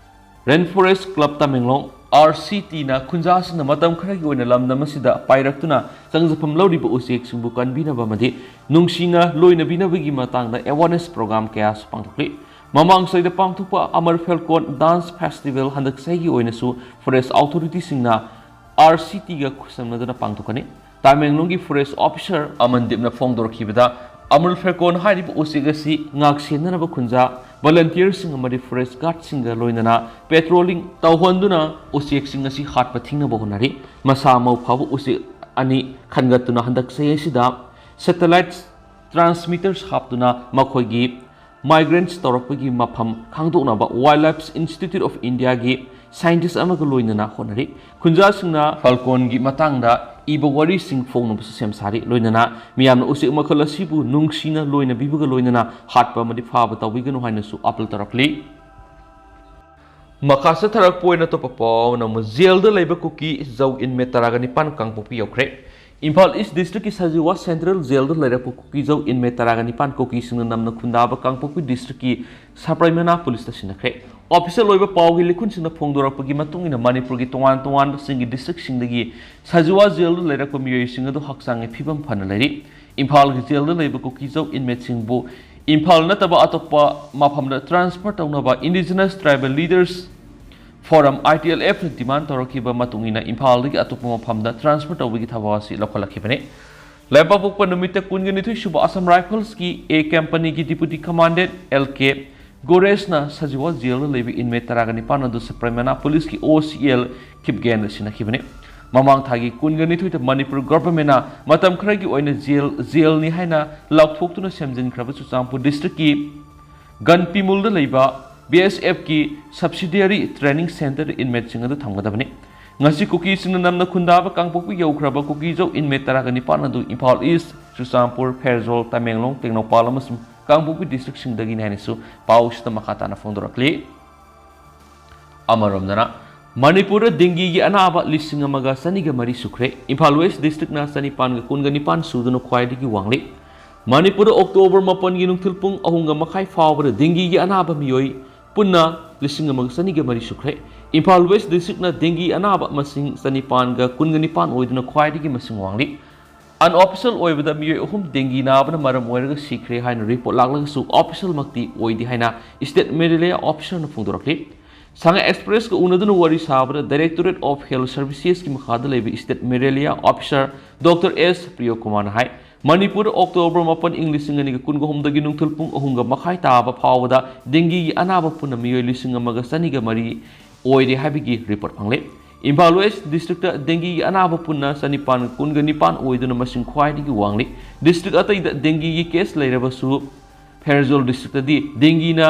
rain forest club Tamenglong, R C ꯇꯤꯅ ꯈꯨꯟꯖꯥꯁꯤꯡꯅ ꯃꯇꯝ ꯈꯔꯒꯤ ꯑꯣꯏꯅ ꯂꯝꯗꯝ ꯑꯁꯤꯗ ꯄꯥꯏꯔꯛꯇꯨꯅ ꯆꯪꯖꯐꯝ ꯂꯧꯔꯤꯕ ꯎꯆꯦꯛꯁꯤꯡꯕꯨ ꯀꯟꯕꯤꯅꯕ ꯑꯃꯗꯤ ꯅꯨꯡꯁꯤꯅ ꯂꯣꯏꯅꯕꯤꯅꯕꯒꯤ ꯃꯇꯥꯡꯗ ꯑꯦꯋꯥꯔꯅꯦꯁ ꯄ꯭ꯔꯣꯒ꯭ꯔꯥꯝ ꯀꯌꯥꯁꯨ ꯄꯥꯡꯊꯣꯛꯂꯤ꯫ ꯃꯃꯥꯡ ꯆꯍꯤꯗ ꯄꯥꯡꯊꯣꯛꯄ ꯑꯃꯔ ꯐꯦꯜꯀꯣꯟ ꯗꯥꯟꯁ ꯐꯦꯁꯇꯤꯚꯦꯜ ꯍꯟꯗꯛ ꯆꯍꯤꯒꯤ ꯑꯣꯏꯅꯁꯨ ꯐꯣꯔꯦꯁ ꯑꯣꯊꯣꯔꯤꯇꯤꯁꯤꯡꯅ ꯑꯥꯔ ꯁꯤ ꯇꯤꯒ ꯈꯨꯠꯁꯝꯅꯗꯨꯅ ꯄꯥꯡꯊꯣꯛꯀꯅꯤ꯫ ꯇꯃꯦꯡꯂꯣꯡꯒꯤ ꯐꯣꯔꯦꯁ ꯑꯣꯐꯤꯁꯥꯔ ꯑꯃꯟꯗꯤꯞꯅ ꯐꯣꯡꯗꯣꯔꯛꯈꯤꯕꯗ, ꯑꯃꯔ ꯐꯦꯜꯀꯣꯟ ꯍꯥꯏꯔꯤꯕ ꯎꯆꯦꯛ ꯑꯁꯤ ꯉꯥꯛ ꯁꯦꯟꯅꯅꯕ ꯈꯨꯟꯖꯥ, ꯚꯣꯂꯟꯇꯤꯌꯔꯁꯤꯡ ꯑꯃꯗꯤ ꯐꯣꯔꯦꯁ ꯒꯥꯔꯗꯁꯤꯡꯒ ꯂꯣꯏꯅꯅ ꯄꯦꯇ꯭ꯔꯣꯂꯤꯡ ꯇꯧꯍꯟꯗꯨꯅ ꯎꯆꯦꯛꯁꯤꯡ ꯑꯁꯤ ꯍꯥꯠꯄ ꯊꯤꯡꯅꯕ ꯍꯣꯠꯅꯔꯤ꯫ ꯃꯁꯥ ꯃꯎ ꯐꯕ ꯎꯆꯦꯛ ꯑꯅꯤ ꯈꯟꯒꯠꯇꯨꯅ ꯍꯟꯗꯛ ꯆꯍꯤ ꯑꯁꯤꯗ ꯁꯦꯇꯦꯂꯥꯏꯠ ꯇ꯭ꯔꯥꯟꯁꯃꯤꯇꯔꯁ ꯍꯥꯞꯇꯨꯅ ꯃꯈꯣꯏꯒꯤ ꯃꯥꯏꯒ꯭ꯔꯦꯟꯁ ꯇꯧꯔꯛꯄꯒꯤ ꯃꯐꯝ ꯈꯪꯗꯣꯛꯅꯕ ꯋꯥꯏꯜ ꯂꯥꯏꯐ ꯏꯟꯁꯇꯤꯇ꯭ꯌꯨꯠ ꯑꯣꯐ ꯏꯟꯗꯤꯌꯥꯒꯤ ꯁꯥꯏꯟꯇꯤꯁ ꯑꯃꯒ ꯂꯣꯏꯅꯅ ꯍꯣꯠꯅꯔꯤ꯫ ꯈꯨꯟꯖꯥꯁꯤꯡꯅ ꯐꯦꯜꯀꯣꯟꯒꯤ ꯃꯇꯥꯡꯗ ꯏꯕ ꯋꯥꯔꯤꯁꯤꯡ ꯐꯣꯡꯅꯕꯁꯨ ꯁꯦꯝ ꯁꯥꯔꯤ꯫ ꯂꯣꯏꯅꯅ ꯃꯤꯌꯥꯝꯅ ꯎꯆꯦꯛ ꯃꯈꯜ ꯑꯁꯤꯕꯨ ꯅꯨꯡꯁꯤꯅ ꯂꯣꯏꯅꯕꯤꯕꯒ ꯂꯣꯏꯅꯅ ꯍꯥꯠꯄ ꯑꯃꯗꯤ ꯐꯥꯕ ꯇꯧꯕꯤꯒꯅꯨ ꯍꯥꯏꯅꯁꯨ ꯑꯥꯄꯤꯜ ꯇꯧꯔꯛꯂꯤ꯫ ꯃꯈꯥ ꯆꯠꯊꯔꯛꯄ ꯑꯣꯏꯅ ꯑꯇꯣꯞꯄ ꯄꯥꯎ ꯅꯝꯃꯨ꯫ ꯖꯦꯜꯗ ꯂꯩꯕ ꯀꯨꯀꯤ ꯖꯧ ꯏꯟꯃꯦꯠ ꯇꯔꯥꯒ ꯅꯤꯄꯥꯟ ꯀꯥꯡꯄꯣꯛꯄꯤ ꯌꯧꯈ꯭ꯔꯦ꯫ ꯏꯝꯐꯥꯜ ꯏꯁ ꯗꯤꯁꯇ꯭ꯔꯤꯛꯀꯤ ꯁꯖꯤꯋꯥ ꯁꯦꯟꯇ꯭ꯔꯦꯜ ꯖꯦꯜꯗ ꯂꯩꯔꯛꯄ ꯀꯨꯀꯤ ꯖꯧ ꯏꯟꯃꯦꯠ ꯇꯔꯥꯒ ꯅꯤꯄꯥꯟ ꯀꯨꯀꯤꯁꯤꯡꯅ ꯅꯝꯅ ꯈꯨꯟꯗꯥꯕ ꯀꯥꯡꯄꯣꯛꯄꯤ ꯗꯤꯁꯇ꯭ꯔꯤꯛꯀꯤ ꯁꯄ꯭ꯔꯩꯃꯅꯥ ꯄꯨꯂꯤꯁꯇ ꯁꯤꯟꯅꯈ꯭ꯔꯦ꯫ ꯑꯣꯐꯤꯁꯤꯌꯦꯜ ꯑꯣꯏꯕ ꯄꯥꯎꯒꯤ ꯂꯤꯈꯨꯟꯁꯤꯡꯅ ꯐꯣꯡꯗꯣꯔꯛꯄꯒꯤ ꯃꯇꯨꯡ ꯏꯟꯅ ꯃꯅꯤꯄꯨꯔꯒꯤ ꯇꯣꯉꯥꯟ ꯇꯣꯉꯥꯟꯕꯁꯤꯡꯒꯤ ꯗꯤꯁꯇ꯭ꯔꯤꯛꯁꯤꯡꯗꯒꯤ ꯁꯖꯤꯋꯥ ꯖꯦꯜꯗ ꯂꯩꯔꯛꯄ ꯃꯤꯑꯣꯏꯁꯤꯡ ꯑꯗꯨ ꯍꯛꯆꯥꯡꯒꯤ ꯐꯤꯕꯝ ꯐꯅ ꯂꯩꯔꯤ꯫ ꯏꯝꯐꯥꯜꯒꯤ ꯖꯦꯜꯗ ꯂꯩꯕ ꯀꯨꯀꯤ ꯖꯧ ꯏꯟꯃꯦꯠꯁꯤꯡꯕꯨ ꯏꯝꯐꯥꯜ ꯅꯠꯇꯕ ꯑꯇꯣꯞꯄ ꯃꯐꯝꯗ ꯇ꯭ꯔꯥꯟꯁꯐꯔ ꯇꯧꯅꯕ ꯏꯟꯗꯤꯖꯤꯅꯁ ꯇ꯭ꯔꯥꯏꯕꯦꯜ ꯂꯤꯗꯔꯁ ꯐꯣꯔꯝ, ꯑꯥꯏ ꯇꯤ ꯑꯦꯜ ꯑꯦꯐꯅ ꯗꯤꯃꯥꯟ ꯇꯧꯔꯛꯈꯤꯕ ꯃꯇꯨꯡ ꯏꯟꯅ ꯏꯝꯐꯥꯜꯗꯒꯤ ꯑꯇꯣꯞꯄ ꯃꯐꯝꯗ ꯇ꯭ꯔꯥꯟꯁꯐꯔ ꯇꯧꯕꯒꯤ ꯊꯕꯛ ꯑꯁꯤ ꯂꯧꯈꯠꯂꯛꯈꯤꯕꯅꯤ꯫ ꯂꯩꯕꯥꯛꯄꯣꯛꯄ ꯅꯨꯃꯤꯠꯇ ꯀꯨꯟꯒ ꯅꯤꯊꯣꯏ ꯁꯨꯕ ꯑꯁꯥꯝ ꯔꯥꯏꯐꯜꯁꯀꯤ ꯑꯦ ꯀꯝꯄꯅꯤꯒꯤ ꯗꯤꯄꯨꯇꯤ ꯀꯃꯥꯟꯗꯦꯟꯠ ꯑꯦꯜ ꯀꯦ ꯒꯣꯔꯦꯁꯅ ꯁꯖꯤꯋꯥ ꯖꯦꯜꯗ ꯂꯩꯕ ꯏꯟꯃꯦꯠ ꯇꯔꯥꯒ ꯅꯤꯄꯥꯟ ꯑꯗꯨ ꯁꯄ꯭ꯔꯩꯃꯅꯥ ꯄꯨꯂꯤꯁꯀꯤ ꯑꯣ ꯁꯤ ꯑꯦꯜ ꯈꯤꯞꯒꯦꯟꯗ ꯁꯤꯟꯅꯈꯤꯕꯅꯤ꯫ ꯃꯃꯥꯡ ꯊꯥꯒꯤ ꯀꯨꯟꯒ ꯅꯤꯊꯣꯏꯗ ꯃꯅꯤꯄꯨꯔ ꯒꯣꯚꯔꯟꯃꯦꯟꯠꯅ ꯃꯇꯝ ꯈꯔꯒꯤ ꯑꯣꯏꯅ ꯖꯦꯜ, ꯖꯦꯜꯅꯤ ꯍꯥꯏꯅ ꯂꯥꯎꯊꯣꯛꯇꯨꯅ ꯁꯦꯝꯖꯤꯟꯈ꯭ꯔꯕ ꯆꯨꯔꯆꯥꯟꯄꯨꯔ ꯗꯤꯁꯇ꯭ꯔꯤꯛꯀꯤ ꯒꯟꯄꯤꯃꯨꯜꯗ ꯂꯩꯕ ꯕꯤ ꯑꯦꯁ ꯑꯦꯐꯀꯤ subsidiary training centreꯗ inmateꯁꯤꯡ ꯑꯗꯨ ꯊꯝꯒꯗꯕꯅꯤ꯫ ꯉꯁꯤ ꯀꯨꯀꯤꯁꯤꯡꯅ ꯅꯝꯅ ꯈꯨꯟꯗꯥꯕ ꯀꯥꯡꯄꯣꯛꯄꯤ ꯌꯧꯈ꯭ꯔꯕ ꯀꯨꯀꯤꯖꯧ inmate ꯇꯔꯥꯒ ꯅꯤꯄꯥꯟ ꯑꯗꯨ ꯏꯝꯐꯥꯜ ꯏꯁ꯭ꯠ, ꯆꯨꯔꯆꯥꯟꯄꯨꯔ, ꯐꯦꯔꯖꯣꯜ, ꯇꯃꯦꯡꯂꯣꯡ, ꯇꯦꯡꯅꯧꯄꯜ ꯑꯃꯁꯨꯡ ꯀꯥꯡꯄꯣꯛꯄꯤ ꯗꯤꯁꯇ꯭ꯔꯤꯛꯁꯤꯡꯗꯒꯤꯅꯤ ꯍꯥꯏꯅꯁꯨ ꯄꯥꯎꯁꯤꯗ ꯃꯈꯥ ꯇꯥꯅ ꯐꯣꯡꯗꯣꯔꯛꯂꯤ꯫ ꯑꯃꯔꯣꯝꯗꯅ, ꯃꯅꯤꯄꯨꯔꯗ ꯗꯦꯡꯒꯤꯒꯤ ꯑꯅꯥꯕ ꯂꯤꯁꯤꯡ ꯑꯃꯒ ꯆꯅꯤꯒ ꯃꯔꯤ ꯁꯨꯈ꯭ꯔꯦ꯫ ꯏꯝꯐꯥꯜ ꯋꯦꯁ꯭ꯠ ꯗꯤꯁꯇ꯭ꯔꯤꯛꯅ ꯆꯅꯤꯄꯥꯟꯒ ꯀꯨꯟꯒ ꯅꯤꯄꯥꯟ ꯁꯨꯗꯨꯅ ꯈ꯭ꯋꯥꯏꯗꯒꯤ ꯋꯥꯡꯂꯤ꯫ ꯃꯅꯤꯄꯨꯔꯗ ꯑꯣꯛꯇꯣꯕꯔ ꯃꯥꯄꯟꯒꯤ ꯅꯨꯡꯊꯤꯜ ꯄꯨꯡ ꯑꯍꯨꯝꯒ ꯃꯈꯥꯏ ꯐꯥꯎꯕꯗ ꯗꯦꯡꯒꯤꯒꯤ ꯑꯅꯥꯕ ꯃꯤꯑꯣꯏ ꯄꯨꯟꯅ ꯂꯤꯁꯤꯡ ꯑꯃꯒ ꯆꯅꯤꯒ ꯃꯔꯤ ꯁꯨꯈ꯭ꯔꯦ꯫ ꯏꯝꯐꯥꯜ ꯋꯦꯁ꯭ꯠ ꯗꯤꯁꯇ꯭ꯔꯤꯛꯅ ꯗꯦꯡꯒꯤ ꯑꯅꯥꯕ ꯃꯁꯤꯡ ꯆꯅꯤꯄꯥꯟꯒ ꯀꯨꯟꯒ ꯅꯤꯄꯥꯟ ꯑꯣꯏꯗꯨꯅ ꯈ꯭ꯋꯥꯏꯗꯒꯤ ꯃꯁꯤꯡ ꯋꯥꯡꯂꯤ꯫ Unofficial ꯑꯣꯏꯕꯗ ꯃꯤꯑꯣꯏ ꯑꯍꯨꯝ ꯗꯦꯡꯒꯤ ꯅꯥꯕꯅ ꯃꯔꯝ ꯑꯣꯏꯔꯒ ꯁꯤꯈ꯭ꯔꯦ ꯍꯥꯏꯅ ꯔꯤꯄꯣꯔꯠ ꯂꯥꯛꯂꯒꯁꯨ, officialꯃꯛꯇꯤ ꯑꯣꯏꯗꯦ ꯍꯥꯏꯅ ꯁ꯭ꯇꯦꯠ ꯃꯦꯂꯦꯔꯤꯌꯥ ꯑꯣꯐꯤꯁꯥꯔꯅ ꯐꯣꯡꯗꯣꯔꯛꯂꯤ꯫ ꯁꯉꯥꯏ ꯑꯦꯛꯁꯄ꯭ꯔꯦꯁꯀ ꯎꯅꯗꯨꯅ ꯋꯥꯔꯤ ꯁꯥꯕꯗ Directorate of Health Servicesꯀꯤ ꯃꯈꯥꯗ ꯂꯩꯕ ꯁ꯭ꯇꯦꯠ ꯃꯦꯂꯦꯔꯤꯌꯥ ꯑꯣꯐꯤꯁꯥꯔ ꯗꯣꯛꯇꯔ ꯑꯦꯁ ꯄ꯭ꯔꯤꯌꯣꯀꯨꯃꯥꯔꯅ ꯍꯥꯏ, ꯃꯅꯤꯄꯨꯔꯗ ꯑꯣꯛꯇꯣꯕꯔ ꯃꯥꯄꯟ, ꯏꯪ ꯂꯤꯁꯤꯡ ꯑꯅꯤꯒ ꯀꯨꯟꯒ ꯑꯍꯨꯝꯗꯒꯤ ꯅꯨꯡꯊꯤꯜ ꯄꯨꯡ ꯑꯍꯨꯝꯒ ꯃꯈꯥꯏ ꯇꯥꯕ ꯐꯥꯎꯕꯗ ꯗꯦꯡꯒꯤꯒꯤ ꯑꯅꯥꯕ ꯄꯨꯟꯅ ꯃꯤꯑꯣꯏ ꯂꯤꯁꯤꯡ ꯑꯃꯒ ꯆꯅꯤꯒ ꯃꯔꯤ ꯑꯣꯏꯔꯦ ꯍꯥꯏꯕꯒꯤ ꯔꯤꯄꯣꯔꯠ ꯐꯪꯂꯦ꯫ ꯏꯝꯐꯥꯜ ꯋꯦꯁ꯭ꯠ ꯗꯤꯁꯇ꯭ꯔꯤꯛꯇ ꯗꯦꯡꯒꯤꯒꯤ ꯑꯅꯥꯕ ꯄꯨꯟꯅ ꯆꯅꯤꯄꯥꯟ ꯀꯨꯟꯒ ꯅꯤꯄꯥꯟ ꯑꯣꯏꯗꯨꯅ ꯃꯁꯤꯡ ꯈ꯭ꯋꯥꯏꯗꯒꯤ ꯋꯥꯡꯂꯤ꯫ ꯗꯤꯁꯇ꯭ꯔꯤꯛ ꯑꯇꯩꯗ ꯗꯦꯡꯒꯤꯒꯤ ꯀꯦꯁ ꯂꯩꯔꯕꯁꯨ, ꯐꯦꯔꯖꯣꯜ ꯗꯤꯁꯇ꯭ꯔꯤꯛꯇꯗꯤ ꯗꯦꯡꯒꯤꯅ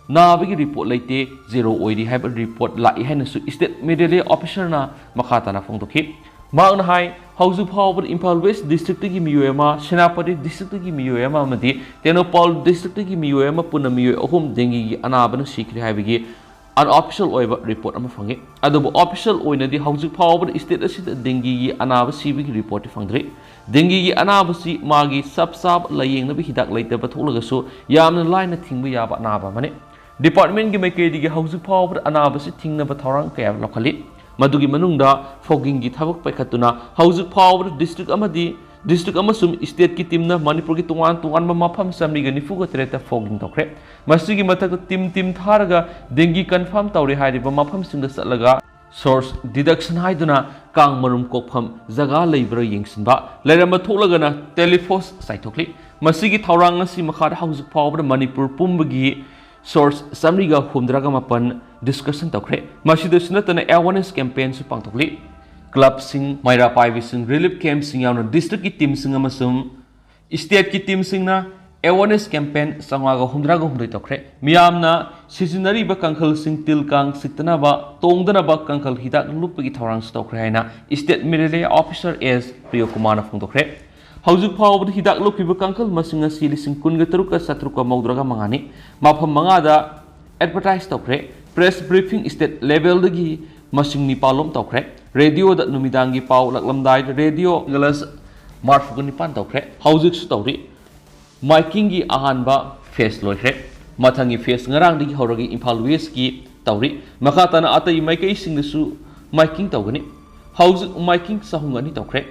ꯅꯥꯕꯒꯤ ꯔꯤꯄꯣꯔꯠ ꯂꯩꯇꯦ, ꯖꯦꯔꯣ ꯑꯣꯏꯔꯤ ꯍꯥꯏꯕ ꯔꯤꯄꯣꯔꯠ ꯂꯥꯛꯏ ꯍꯥꯏꯅꯁꯨ ꯁ꯭ꯇꯦꯠ ꯃꯦꯂꯦꯔꯤꯌꯥ ꯑꯣꯐꯤꯁꯥꯔꯅ ꯃꯈꯥ ꯇꯥꯅ ꯐꯣꯡꯗꯣꯛꯈꯤ꯫ ꯃꯍꯥꯛꯅ ꯍꯥꯏ, ꯍꯧꯖꯤꯛ ꯐꯥꯎꯕꯗ ꯏꯝꯐꯥꯜ ꯋꯦꯁ꯭ꯠ ꯗꯤꯁꯇ꯭ꯔꯤꯛꯇꯒꯤ ꯃꯤꯑꯣꯏ ꯑꯃ, ꯁꯦꯅꯥꯄꯇꯤ ꯗꯤꯁꯇ꯭ꯔꯤꯛꯇꯒꯤ ꯃꯤꯑꯣꯏ ꯑꯃ ꯑꯃꯗꯤ ꯇꯦꯡꯅꯧꯄꯜ ꯗꯤꯁꯇ꯭ꯔꯤꯛꯇꯒꯤ ꯃꯤꯑꯣꯏ ꯑꯃ, ꯄꯨꯟꯅ ꯃꯤꯑꯣꯏ ꯑꯍꯨꯝ ꯗꯦꯡꯒꯤꯒꯤ ꯑꯅꯥꯕꯅ ꯁꯤꯈ꯭ꯔꯦ ꯍꯥꯏꯕꯒꯤ unofficial ꯑꯣꯏꯕ ꯔꯤꯄꯣꯔꯠ ꯑꯃ ꯐꯪꯉꯤ꯫ ꯑꯗꯨꯕꯨ official ꯑꯣꯏꯅꯗꯤ ꯍꯧꯖꯤꯛ ꯐꯥꯎꯕꯗ ꯁ꯭ꯇꯦꯠ ꯑꯁꯤꯗ ꯗꯦꯡꯒꯤꯒꯤ ꯑꯅꯥꯕ ꯁꯤꯕꯒꯤ ꯔꯤꯄꯣꯔꯠꯇꯤ ꯐꯪꯗ꯭ꯔꯤ꯫ ꯗꯦꯡꯒꯤꯒꯤ ꯑꯅꯥꯕꯁꯤ ꯃꯥꯒꯤ ꯆꯞ ꯆꯥꯕ ꯂꯥꯌꯦꯡꯅꯕ ꯍꯤꯗꯥꯛ ꯂꯩꯇꯕ ꯊꯣꯛꯂꯒꯁꯨ, ꯌꯥꯝꯅ ꯂꯥꯏꯅ ꯊꯤꯡꯕ ꯌꯥꯕ ꯑꯅꯥꯕ ꯑꯃꯅꯤ꯫ ꯗꯤꯄꯥꯔꯠꯃꯦꯟꯒꯤ ꯃꯥꯏꯀꯩꯗꯒꯤ ꯍꯧꯖꯤꯛ ꯐꯥꯎꯕꯗ ꯑꯅꯥꯕꯁꯤ ꯊꯤꯡꯅꯕ ꯊꯧꯔꯥꯡ ꯀꯌꯥ ꯂꯧꯈꯠꯂꯤ꯫ ꯃꯗꯨꯒꯤ ꯃꯅꯨꯡꯗ foggingꯒꯤ ꯊꯕꯛ ꯄꯥꯏꯈꯠꯇꯨꯅ ꯍꯧꯖꯤꯛ ꯐꯥꯎꯕꯗ ꯗꯤꯁꯇ꯭ꯔꯤꯛ ꯑꯃꯗꯤ, ꯗꯤꯁꯇ꯭ꯔꯤꯛ ꯑꯃꯁꯨꯡ ꯁ꯭ꯇꯦꯠꯀꯤ ꯇꯤꯝꯅ ꯃꯅꯤꯄꯨꯔꯒꯤ ꯇꯣꯉꯥꯟ ꯇꯣꯉꯥꯟꯕ ꯃꯐꯝ ꯆꯥꯃꯔꯤꯒ ꯅꯤꯐꯨꯒ ꯇꯔꯦꯠꯇ fogging ꯇꯧꯈ꯭ꯔꯦ꯫ ꯃꯁꯤꯒꯤ ꯃꯊꯛꯇ ꯇꯤꯝ, ꯇꯤꯝ ꯊꯥꯔꯒ ꯗꯦꯡꯒꯤ confirm ꯇꯧꯔꯦ ꯍꯥꯏꯔꯤꯕ ꯃꯐꯝꯁꯤꯡꯗ ꯆꯠꯂꯒ source detection ꯍꯥꯏꯗꯨꯅ ꯀꯥꯡ ꯃꯔꯨꯝ ꯀꯣꯛꯐꯝ ꯖꯒꯥ ꯂꯩꯕ꯭ꯔꯥ ꯌꯦꯡꯁꯤꯟꯕ, ꯂꯩꯔꯝꯕ ꯊꯣꯛꯂꯒꯅ ꯇꯦꯂꯤꯐꯣꯁ ꯆꯥꯏꯊꯣꯛꯂꯤ꯫ ꯃꯁꯤꯒꯤ ꯊꯧꯔꯥꯡ ꯑꯁꯤ ꯃꯈꯥꯗ ꯍꯧꯖꯤꯛ ꯐꯥꯎꯕꯗ ꯃꯅꯤꯄꯨꯔ ꯄꯨꯝꯕꯒꯤ source ꯆꯥꯃꯔꯤꯒ ꯍꯨꯝꯗ꯭ꯔꯥꯒ ꯃꯥꯄꯟ discussion ꯇꯧꯈ꯭ꯔꯦ꯫ ꯃꯁꯤꯗꯁꯨ ꯅꯠꯇꯅ awareness campaignꯁꯨ ꯄꯥꯡꯊꯣꯛꯂꯤ꯫ ꯀ꯭ꯂꯕꯁꯤꯡ, ꯃꯩꯔꯥ ꯄꯥꯏꯕꯤꯁꯤꯡ, ꯔꯤꯂꯤꯐ ꯀꯦꯝꯞꯁꯤꯡ ꯌꯥꯎꯅ ꯗꯤꯁꯇ꯭ꯔꯤꯛꯀꯤ ꯇꯤꯝꯁꯤꯡ ꯑꯃꯁꯨꯡ ꯁ꯭ꯇꯦꯠꯀꯤ ꯇꯤꯝꯁꯤꯡꯅ ꯑꯦꯋꯥꯔꯅꯦꯁ ꯀꯦꯝꯄꯦꯟ ꯆꯥꯝꯃꯉꯥꯒ ꯍꯨꯝꯗ꯭ꯔꯥꯒ ꯍꯨꯝꯗꯣꯏ ꯇꯧꯈ꯭ꯔꯦ꯫ ꯃꯤꯌꯥꯝꯅ ꯁꯤꯖꯤꯟꯅꯔꯤꯕ ꯀꯥꯡꯈꯜꯁꯤꯡ ꯇꯤꯜ ꯀꯥꯡ ꯁꯤꯠꯇꯅꯕ, ꯇꯣꯡꯗꯅꯕ ꯀꯥꯡꯈꯜ ꯍꯤꯗꯥꯛ ꯂꯨꯞꯄꯒꯤ ꯊꯧꯔꯥꯡꯁꯨ ꯇꯧꯈ꯭ꯔꯦ ꯍꯥꯏꯅ ꯁ꯭ꯇꯦꯠ ꯃꯦꯂꯦꯔꯤꯌꯥ ꯑꯣꯐꯤꯁꯔ ꯑꯦꯁ ꯄ꯭ꯔꯤꯌꯣꯀꯨꯃꯥꯔꯅ ꯐꯣꯡꯗꯣꯛꯈ꯭ꯔꯦ꯫ ꯍꯧꯖꯤꯛ ꯐꯥꯎꯕꯗ ꯍꯤꯗꯥꯛ ꯂꯨꯞꯈꯤꯕ ꯀꯥꯡꯈꯜ ꯃꯁꯤꯡ ꯑꯁꯤ ꯂꯤꯁꯤꯡ ꯀꯨꯟꯒ ꯇꯔꯨꯛꯀ ꯆꯥꯇ꯭ꯔꯨꯛꯀ ꯃꯧꯗ꯭ꯔꯥꯒ ꯃꯉꯥꯅꯤ꯫ ꯃꯐꯝ ꯃꯉꯥꯗ ꯑꯦꯗꯚꯔꯇꯥꯏꯁ ꯇꯧꯈ꯭ꯔꯦ꯫ ꯄ꯭ꯔꯦꯁ ꯕ꯭ꯔꯤꯐꯤꯡ ꯁ꯭ꯇꯦꯠ ꯂꯦꯚꯦꯜꯗꯒꯤ ꯃꯁꯤꯡ ꯅꯤꯄꯥꯜꯂꯣꯝ ꯇꯧꯈ꯭ꯔꯦ꯫ ꯔꯦꯗꯤꯑꯣꯗ ꯅꯨꯃꯤꯗꯥꯡꯒꯤ ꯄꯥꯎ ꯂꯥꯛꯂꯝꯗꯥꯏꯗ ꯔꯦꯗꯤꯑꯣ ꯒꯂꯁ ꯃꯔꯐꯨꯒ ꯅꯤꯄꯥꯟ ꯇꯧꯈ꯭ꯔꯦ꯫ ꯍꯧꯖꯤꯛꯁꯨ ꯇꯧꯔꯤ꯫ ꯃꯥꯏꯀꯤꯡꯒꯤ ꯑꯍꯥꯟꯕ ꯐꯦꯁ ꯂꯣꯏꯈ꯭ꯔꯦ꯫ ꯃꯊꯪꯒꯤ ꯐꯦꯁ ꯉꯔꯥꯡꯗꯒꯤ ꯍꯧꯔꯒ ꯏꯝꯐꯥꯜ ꯋꯦꯁꯀꯤ ꯇꯧꯔꯤ꯫ ꯃꯈꯥ ꯇꯥꯅ ꯑꯇꯩ ꯃꯥꯏꯀꯩꯁꯤꯡꯗꯁꯨ ꯃꯥꯏꯀꯤꯡ ꯇꯧꯒꯅꯤ꯫ ꯍꯧꯖꯤꯛ ꯃꯥꯏꯀꯤꯡ ꯆꯍꯨꯝꯒ ꯑꯅꯤ ꯇꯧꯈ꯭ꯔꯦ꯫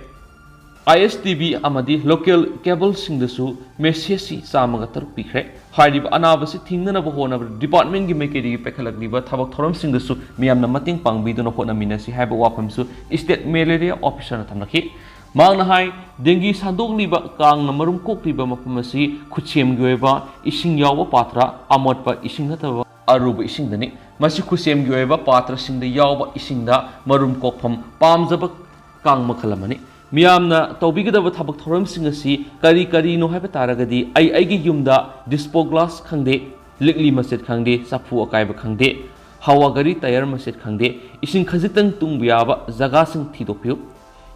ꯑꯥꯏ ꯑꯦꯁ ꯇꯤ ꯚꯤ ꯑꯃꯗꯤ ꯂꯣꯀꯦꯜ ꯀꯦꯕꯜꯁꯤꯡꯗꯁꯨ ꯃꯦꯁꯦꯖꯁꯤ ꯆꯥꯝꯃꯒ ꯇꯔꯨꯛ ꯄꯤꯈ꯭ꯔꯦ꯫ ꯍꯥꯏꯔꯤꯕ ꯑꯅꯥꯕꯁꯤ ꯊꯤꯡꯅꯅꯕ ꯍꯣꯠꯅꯕꯗ ꯗꯤꯄꯥꯔꯠꯃꯦꯟꯒꯤ ꯃꯥꯏꯀꯩꯗꯒꯤ ꯄꯥꯏꯈꯠꯂꯛꯂꯤꯕ ꯊꯕꯛ ꯊꯧꯔꯝꯁꯤꯡꯗꯁꯨ ꯃꯤꯌꯥꯝꯅ ꯃꯇꯦꯡ ꯄꯥꯡꯕꯤꯗꯨꯅ ꯍꯣꯠꯅꯃꯤꯟꯅꯁꯤ ꯍꯥꯏꯕ ꯋꯥꯐꯝꯁꯨ ꯁ꯭ꯇꯦꯠ ꯃꯦꯂꯦꯔꯤꯌꯥ ꯑꯣꯐꯤꯁꯔꯅ ꯊꯝꯂꯛꯈꯤ꯫ ꯃꯍꯥꯛꯅ ꯍꯥꯏ, ꯗꯦꯡꯒꯤ ꯁꯟꯗꯣꯛꯂꯤꯕ ꯀꯥꯡꯅ ꯃꯔꯨꯝ ꯀꯣꯛꯂꯤꯕ ꯃꯐꯝ ꯑꯁꯤ ꯈꯨꯠꯁꯦꯝꯒꯤ ꯑꯣꯏꯕ ꯏꯁꯤꯡ ꯌꯥꯎꯕ ꯄꯥꯇ꯭ꯔ, ꯑꯃꯣꯠꯄ ꯏꯁꯤꯡ ꯅꯠꯇꯕ ꯑꯔꯨꯕ ꯏꯁꯤꯡꯗꯅꯤ꯫ ꯃꯁꯤ ꯈꯨꯠꯁꯦꯝꯒꯤ ꯑꯣꯏꯕ ꯄꯥꯇ꯭ꯔꯁꯤꯡꯗ ꯌꯥꯎꯕ ꯏꯁꯤꯡꯗ ꯃꯔꯨꯝ ꯀꯣꯛꯐꯝ ꯄꯥꯝꯖꯕ ꯀꯥꯡ ꯃꯈꯜ ꯑꯃꯅꯤ꯫ ꯃꯤꯌꯥꯝꯅ ꯇꯧꯕꯤꯒꯗꯕ ꯊꯕꯛ ꯊꯧꯔꯝꯁꯤꯡ ꯑꯁꯤ ꯀꯔꯤ ꯀꯔꯤꯅꯣ ꯍꯥꯏꯕ ꯇꯥꯔꯒꯗꯤ, ꯑꯩ ꯑꯩꯒꯤ ꯌꯨꯝꯗ ꯗꯤꯁꯄꯣ ꯒ꯭ꯂꯥꯁ ꯈꯪꯗꯦ, ꯂꯤꯛꯂꯤ ꯃꯆꯦꯠ ꯈꯪꯗꯦ, ꯆꯐꯨ ꯑꯀꯥꯏꯕ ꯈꯪꯗꯦ, ꯍꯋꯥ ꯒꯥꯔꯤ ꯇꯌꯔ ꯃꯆꯦꯠ ꯈꯪꯗꯦ, ꯏꯁꯤꯡ ꯈꯖꯤꯛꯇꯪ ꯇꯨꯡꯕ ꯌꯥꯕ ꯖꯒꯥꯁꯤꯡ ꯊꯤꯗꯣꯛꯄꯤꯌꯨ꯫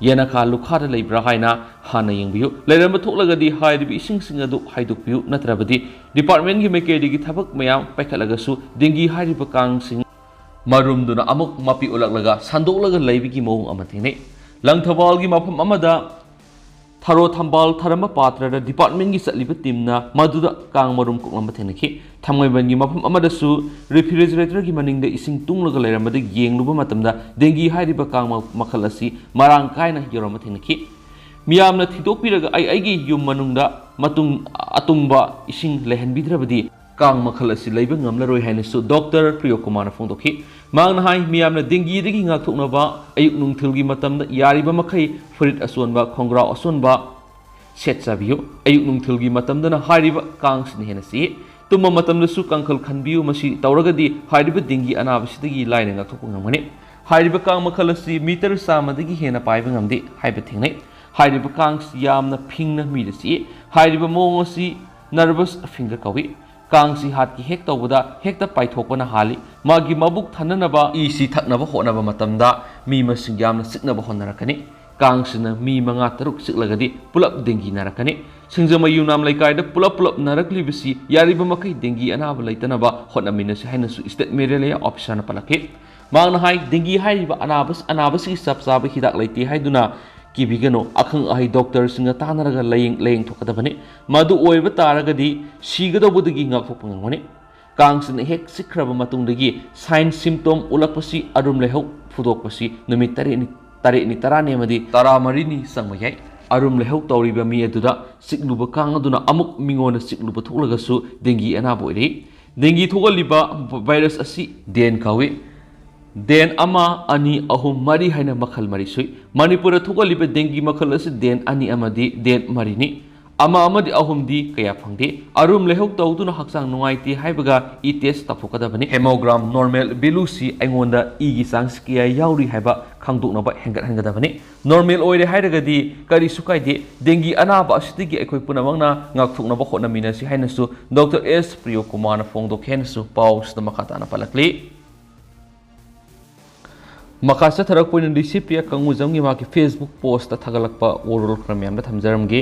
ꯌꯦꯅꯈꯥ ꯂꯨꯈꯥꯗ ꯂꯩꯕ꯭ꯔꯥ ꯍꯥꯏꯅ ꯍꯥꯟꯅ ꯌꯦꯡꯕꯤꯌꯨ꯫ ꯂꯩꯔꯝꯕ ꯊꯣꯛꯂꯒꯗꯤ ꯍꯥꯏꯔꯤꯕ ꯏꯁꯤꯡꯁꯤꯡ ꯑꯗꯨ ꯍꯥꯏꯗꯣꯛꯄꯤꯌꯨ, ꯅꯠꯇ꯭ꯔꯕꯗꯤ ꯗꯤꯄꯥꯔꯠꯃꯦꯟꯒꯤ ꯃꯥꯏꯀꯩꯗꯒꯤ ꯊꯕꯛ ꯃꯌꯥꯝ ꯄꯥꯏꯈꯠꯂꯒꯁꯨ ꯗꯦꯡꯒꯤ ꯍꯥꯏꯔꯤꯕ ꯀꯥꯡꯁꯤꯡ ꯃꯔꯨꯝꯗꯨꯅ ꯑꯃꯨꯛ ꯃꯄꯤ ꯑꯣꯜꯂꯛꯂꯒ ꯁꯟꯗꯣꯛꯂꯒ ꯂꯩꯕꯒꯤ ꯃꯑꯣꯡ ꯑꯃ ꯊꯦꯡꯅꯩ꯫ ꯂꯪꯊꯕꯥꯜꯒꯤ ꯃꯐꯝ ꯑꯃꯗ ꯊꯔꯣ ꯊꯝꯕꯥꯜ ꯊꯔꯝꯕ ꯄꯥꯇ꯭ꯔꯗ ꯗꯤꯄꯥꯔꯠꯃꯦꯟꯒꯤ ꯆꯠꯂꯤꯕ ꯇꯤꯝꯅ ꯃꯗꯨꯗ ꯀꯥꯡ ꯃꯔꯨꯝ ꯀꯣꯛꯂꯝꯕ ꯊꯦꯡꯅꯈꯤ꯫ ꯊꯥꯡꯃꯩꯕꯟꯒꯤ ꯃꯐꯝ ꯑꯃꯗꯁꯨ ꯔꯦꯐ꯭ꯔꯤꯖꯔꯦꯇꯔꯒꯤ ꯃꯅꯤꯡꯗ ꯏꯁꯤꯡ ꯇꯨꯡꯂꯒ ꯂꯩꯔꯝꯕꯗ ꯌꯦꯡꯂꯨꯕ ꯃꯇꯝꯗ ꯗꯦꯡꯒꯤ ꯍꯥꯏꯔꯤꯕ ꯀꯥꯡ ꯃ-, ꯃꯈꯜ ꯑꯁꯤ ꯃꯔꯥꯡ ꯀꯥꯏꯅ ꯌꯧꯔꯝꯕ ꯊꯦꯡꯅꯈꯤ꯫ ꯃꯤꯌꯥꯝꯅ ꯊꯤꯗꯣꯛꯄꯤꯔꯒ ꯑꯩ ꯑꯩꯒꯤ ꯌꯨꯝ ꯃꯅꯨꯡꯗ ꯃꯇꯨꯡ ꯑꯇꯨꯡꯕ ꯏꯁꯤꯡ ꯂꯩꯍꯟꯕꯤꯗ꯭ꯔꯕꯗꯤ ꯀꯥꯡ ꯃꯈꯜ ꯑꯁꯤ ꯂꯩꯕ ꯉꯝꯂꯔꯣꯏ ꯍꯥꯏꯅꯁꯨ ꯗꯣꯛꯇꯔ ꯄ꯭ꯔꯤꯌꯣꯀꯨꯃꯥꯔꯅ ꯐꯣꯡꯗꯣꯛꯈꯤ꯫ ꯃꯍꯥꯛꯅ ꯍꯥꯏ, ꯃꯤꯌꯥꯝꯅ ꯗꯦꯡꯒꯤꯗꯒꯤ ꯉꯥꯛꯊꯣꯛꯅꯕ ꯑꯌꯨꯛ ꯅꯨꯡꯊꯤꯜꯒꯤ ꯃꯇꯝꯗ ꯌꯥꯔꯤꯕ ꯃꯈꯩ ꯐꯨꯔꯤꯠ ꯑꯆꯣꯟꯕ, ꯈꯣꯡꯒ꯭ꯔꯥꯎ ꯑꯆꯣꯟꯕ ꯁꯦꯠꯆꯕꯤꯌꯨ꯫ ꯑꯌꯨꯛ ꯅꯨꯡꯊꯤꯜꯒꯤ ꯃꯇꯝꯗꯅ ꯍꯥꯏꯔꯤꯕ ꯀꯥꯡꯁꯤꯅ ꯍꯦꯟꯅ ꯆꯤꯛꯏ꯫ ꯇꯨꯝꯕ ꯃꯇꯝꯗꯁꯨ ꯀꯥꯡꯈꯜ ꯈꯟꯕꯤꯌꯨ꯫ ꯃꯁꯤ ꯇꯧꯔꯒꯗꯤ ꯍꯥꯏꯔꯤꯕ ꯗꯦꯡꯒꯤ ꯑꯅꯥꯕꯁꯤꯗꯒꯤ ꯂꯥꯏꯅ ꯉꯥꯛꯊꯣꯛꯄ ꯉꯝꯒꯅꯤ꯫ ꯍꯥꯏꯔꯤꯕ ꯀꯥꯡ ꯃꯈꯜ ꯑꯁꯤ ꯃꯤꯇꯔ ꯆꯥꯝꯃꯗꯒꯤ ꯍꯦꯟꯅ ꯄꯥꯏꯕ ꯉꯝꯗꯦ ꯍꯥꯏꯕ ꯊꯦꯡꯅꯩ꯫ ꯍꯥꯏꯔꯤꯕ ꯀꯥꯡꯁꯤ ꯌꯥꯝꯅ ꯐꯤꯡꯅ ꯃꯤꯗ ꯆꯤꯛꯏ꯫ ꯍꯥꯏꯔꯤꯕ ꯃꯑꯣꯡ ꯑꯁꯤ nervous fever ꯀꯧꯏ꯫ ꯀꯥꯡꯁꯤ ꯍꯥꯠꯀꯦ ꯍꯦꯛ ꯇꯧꯕꯗ ꯍꯦꯛꯇ ꯄꯥꯏꯊꯣꯛꯄꯅ ꯍꯥꯜꯂꯤ꯫ ꯃꯥꯒꯤ ꯃꯕꯨꯛ ꯊꯟꯅꯅꯕ ꯏꯁꯤ ꯊꯛꯅꯕ ꯍꯣꯠꯅꯕ ꯃꯇꯝꯗ ꯃꯤ ꯃꯁꯤꯡ ꯌꯥꯝꯅ ꯆꯤꯛꯅꯕ ꯍꯣꯠꯅꯔꯛꯀꯅꯤ꯫ ꯀꯥꯡꯁꯤꯅ ꯃꯤ ꯃꯉꯥ ꯇꯔꯨꯛ ꯆꯤꯛꯂꯒꯗꯤ ꯄꯨꯂꯞ ꯗꯦꯡꯒꯤ ꯅꯥꯔꯛꯀꯅꯤ꯫ ꯁꯤꯡꯖꯃꯩ ꯌꯨꯅꯥꯝ ꯂꯩꯀꯥꯏꯗ ꯄꯨꯂꯞ ꯄꯨꯂꯞ ꯅꯥꯔꯛꯂꯤꯕꯁꯤ ꯌꯥꯔꯤꯕ ꯃꯈꯩ ꯗꯦꯡꯒꯤ ꯑꯅꯥꯕ ꯂꯩꯇꯅꯕ ꯍꯣꯠꯅꯃꯤꯟꯅꯁꯤ ꯍꯥꯏꯅꯁꯨ state malaria officerꯅ ꯄꯜꯂꯛꯈꯤ꯫ ꯃꯍꯥꯛꯅ ꯍꯥꯏ, ꯗꯦꯡꯒꯤ ꯍꯥꯏꯔꯤꯕ ꯑꯅꯥꯕ, ꯑꯅꯥꯕꯁꯤꯒꯤ ꯆꯞ ꯆꯥꯕ ꯍꯤꯗꯥꯛ ꯂꯩꯇꯦ ꯍꯥꯏꯗꯨꯅ ꯀꯤꯕꯤꯒꯅꯨ꯫ ꯑꯈꯪ ꯑꯍꯩ ꯗꯣꯛꯇꯔꯁꯤꯡꯒ ꯇꯥꯟꯅꯔꯒ ꯂꯥꯌꯦꯡ-, ꯂꯥꯌꯦꯡꯊꯣꯛꯀꯗꯕꯅꯤ꯫ ꯃꯗꯨ ꯑꯣꯏꯕ ꯇꯥꯔꯒꯗꯤ ꯁꯤꯒꯗꯧꯕꯗꯒꯤ ꯉꯥꯛꯊꯣꯛꯄ ꯉꯝꯒꯅꯤ꯫ ꯀꯥꯡꯁꯤꯅ ꯍꯦꯛ ꯆꯤꯛꯈ꯭ꯔꯕ ꯃꯇꯨꯡꯗꯒꯤ sign symptom ꯎꯠꯂꯛꯄꯁꯤ ꯑꯔꯨꯝ ꯂꯥꯏꯍꯧ ꯐꯨꯗꯣꯛꯄꯁꯤ ꯅꯨꯃꯤꯠ ꯇꯔꯦꯠꯅꯤ, ꯇꯔꯦꯠꯅꯤ, ꯇꯔꯥꯅꯤ ꯑꯃꯗꯤ ꯇꯔꯥꯃꯔꯤꯅꯤ ꯆꯪꯕ ꯌꯥꯏ꯫ ꯑꯔꯨꯝ ꯂꯥꯏꯍꯧ ꯇꯧꯔꯤꯕ ꯃꯤ ꯑꯗꯨꯗ ꯆꯤꯛꯂꯨꯕ ꯀꯥꯡ ꯑꯗꯨꯅ ꯑꯃꯨꯛ ꯃꯤꯉꯣꯟꯗ ꯆꯤꯛꯂꯨꯕ ꯊꯣꯛꯂꯒꯁꯨ ꯗꯦꯡꯒꯤ ꯑꯅꯥꯕ ꯑꯣꯏꯔꯛꯏ꯫ ꯗꯦꯡꯒꯤ ꯊꯣꯛꯍꯜꯂꯤꯕ virus ꯑꯁꯤ ꯗꯦꯟ ꯀꯧꯏ꯫ ꯗꯦꯟ ꯑꯃ, ꯑꯅꯤ, ꯑꯍꯨꯝ, ꯃꯔꯤ ꯍꯥꯏꯅ ꯃꯈꯜ ꯃꯔꯤ ꯁꯨꯏ꯫ ꯃꯅꯤꯄꯨꯔꯗ ꯊꯣꯛꯍꯜꯂꯤꯕ ꯗꯦꯡꯒꯤ ꯃꯈꯜ ꯑꯁꯤ ꯗꯦꯟ ꯑꯅꯤ ꯑꯃꯗꯤ ꯗꯦꯟ ꯃꯔꯤꯅꯤ꯫ ꯑꯃ ꯑꯃꯗꯤ ꯑꯍꯨꯝꯗꯤ ꯀꯌꯥ ꯐꯪꯗꯦ꯫ ꯑꯔꯨꯝ ꯂꯥꯏꯍꯧ ꯇꯧꯗꯨꯅ ꯍꯛꯆꯥꯡ ꯅꯨꯡꯉꯥꯏꯇꯦ ꯍꯥꯏꯕꯒ ꯏ test ꯇꯧꯊꯣꯛꯀꯗꯕꯅꯤ꯫ Hemogram normal valueꯁꯤ ꯑꯩꯉꯣꯟꯗ ꯏꯒꯤ ꯆꯥꯡꯁꯤ ꯀꯌꯥ ꯌꯥꯎꯔꯤ ꯍꯥꯏꯕ ꯈꯪꯗꯣꯛꯅꯕ ꯍꯦꯟꯒꯠꯍꯟꯒꯗꯕꯅꯤ꯫ Normal ꯑꯣꯏꯔꯦ ꯍꯥꯏꯔꯒꯗꯤ ꯀꯔꯤꯁꯨ ꯀꯥꯏꯗꯦ꯫ ꯗꯦꯡꯒꯤ ꯑꯅꯥꯕ ꯑꯁꯤꯗꯒꯤ ꯑꯩꯈꯣꯏ ꯄꯨꯝꯅꯃꯛꯅ ꯉꯥꯛꯊꯣꯛꯅꯕ ꯍꯣꯠꯅꯃꯤꯟꯅꯁꯤ ꯍꯥꯏꯅꯁꯨ ꯗꯣꯛꯇꯔ ꯑꯦꯁ ꯄ꯭ꯔꯤꯌꯣꯀꯨꯃꯥꯔꯅ ꯐꯣꯡꯗꯣꯛꯈꯤ ꯍꯥꯏꯅꯁꯨ ꯄꯥꯎꯁꯤꯗ ꯃꯈꯥ ꯇꯥꯅ ꯄꯜꯂꯛꯂꯤ꯫ ꯃꯈꯥ ꯆꯠꯊꯔꯛꯄ ꯑꯣꯏꯅ ꯂꯤꯁꯤꯄ꯭ꯔꯤꯌꯥ ꯀꯪꯒꯨꯖꯝꯒꯤ ꯃꯍꯥꯛꯀꯤ Facebook postꯇ ꯊꯥꯒꯠꯂꯛꯄ ꯋꯥꯔꯣꯜ ꯈꯔ ꯃꯌꯥꯝꯗ ꯊꯝꯖꯔꯝꯒꯦ꯫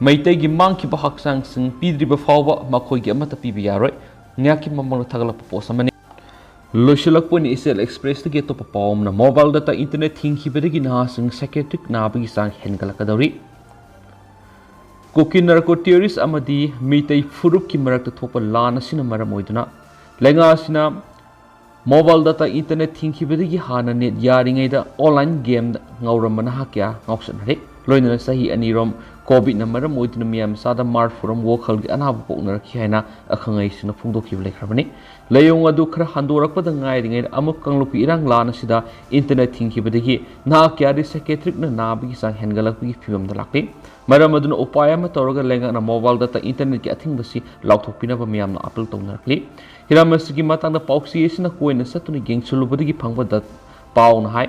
ꯃꯩꯇꯩꯒꯤ ꯃꯥꯡꯈꯤꯕ ꯍꯛꯆꯥꯡꯁꯤꯡ ꯄꯤꯗ꯭ꯔꯤꯕ ꯐꯥꯎꯕ ꯃꯈꯣꯏꯒꯤ ꯑꯃꯠꯇ ꯄꯤꯕ ꯌꯥꯔꯣꯏ꯫ ꯉꯥꯏꯍꯥꯛꯀꯤ ꯃꯃꯥꯡꯗ ꯊꯥꯒꯠꯂꯛꯄ post ꯑꯃꯅꯤ꯫ ꯂꯣꯏꯁꯤꯜꯂꯛꯄ ꯑꯣꯏꯅ ꯏꯆꯦꯜ Expressꯇꯒꯤ ꯑꯇꯣꯞꯄ ꯄꯥꯎ ꯑꯃꯅ, ꯃꯣꯕꯥꯏꯜ data internet ꯊꯤꯡꯈꯤꯕꯗꯒꯤ ꯅꯍꯥꯁꯤꯡ psychiatric ꯅꯥꯕꯒꯤ ꯆꯥꯡ ꯍꯦꯟꯒꯠꯂꯛꯀꯗꯧꯔꯤ꯫ ꯀꯨꯀꯤ narco terrorist ꯑꯃꯗꯤ ꯃꯤꯇꯩ ꯐꯨꯔꯨꯞꯀꯤ ꯃꯔꯛꯇ ꯊꯣꯛꯄ ꯂꯥꯟ ꯑꯁꯤꯅ ꯃꯔꯝ ꯑꯣꯏꯗꯨꯅ ꯂꯩꯉꯥꯛ ꯑꯁꯤꯅ ꯃꯣꯕꯥꯏꯜ data internet ꯊꯤꯡꯈꯤꯕꯗꯒꯤ ꯍꯥꯟꯅ net ꯌꯥꯔꯤꯉꯩꯗ online gameꯗ ꯉꯥꯎꯔꯝꯕ ꯅꯍꯥ ꯀꯌꯥ ꯉꯥꯎꯆꯠꯅꯔꯦ꯫ ꯂꯣꯏꯅꯅ ꯆꯍꯤ ꯑꯅꯤꯔꯣꯝ COVIDꯅ ꯃꯔꯝ ꯑꯣꯏꯗꯨꯅ ꯃꯤꯌꯥꯝ ꯆꯥꯗ ꯃꯔꯐꯨꯔꯣꯝ ꯋꯥꯈꯜꯒꯤ ꯑꯅꯥꯕ ꯄꯣꯛꯅꯔꯛꯈꯤ ꯍꯥꯏꯅ ꯑꯈꯪ ꯑꯍꯩꯁꯤꯡꯅ ꯐꯣꯡꯗꯣꯛꯈꯤꯕ ꯂꯩꯈ꯭ꯔꯕꯅꯤ꯫ ꯂꯥꯏꯑꯣꯡ ꯑꯗꯨ ꯈꯔ ꯍꯟꯗꯣꯔꯛꯄꯗ ꯉꯥꯏꯔꯤꯉꯩꯗ ꯑꯃꯨꯛ ꯀꯥꯡꯂꯨꯞꯀꯤ ꯏꯔꯥꯡ ꯂꯥꯟ ꯑꯁꯤꯗ internet ꯊꯤꯡꯈꯤꯕꯗꯒꯤ ꯅꯍꯥ ꯀꯌꯥꯗꯤ psychiatricꯅ ꯅꯥꯕꯒꯤ ꯆꯥꯡ ꯍꯦꯟꯒꯠꯂꯛꯄꯒꯤ ꯐꯤꯕꯝꯗ ꯂꯥꯛꯂꯤ꯫ ꯃꯔꯝ ꯑꯗꯨꯅ ꯎꯄꯥꯏ ꯑꯃ ꯇꯧꯔꯒ ꯂꯩꯉꯥꯛꯅ ꯃꯣꯕꯥꯏꯜ data internetꯀꯤ ꯑꯊꯤꯡꯕꯁꯤ ꯂꯥꯎꯊꯣꯛꯄꯤꯅꯕ ꯃꯤꯌꯥꯝꯅ appeal ꯇꯧꯅꯔꯛꯂꯤ꯫ ꯍꯤꯔꯝ ꯑꯁꯤꯒꯤ ꯃꯇꯥꯡꯗ ꯄꯥꯎꯆꯦ ꯑꯁꯤꯅ ꯀꯣꯏꯅ ꯆꯠꯇꯨꯅ ꯌꯦꯡꯁꯤꯜꯂꯨꯕꯗꯒꯤ ꯐꯪꯕ ꯗꯠ-, ꯄꯥꯎꯅ ꯍꯥꯏ꯫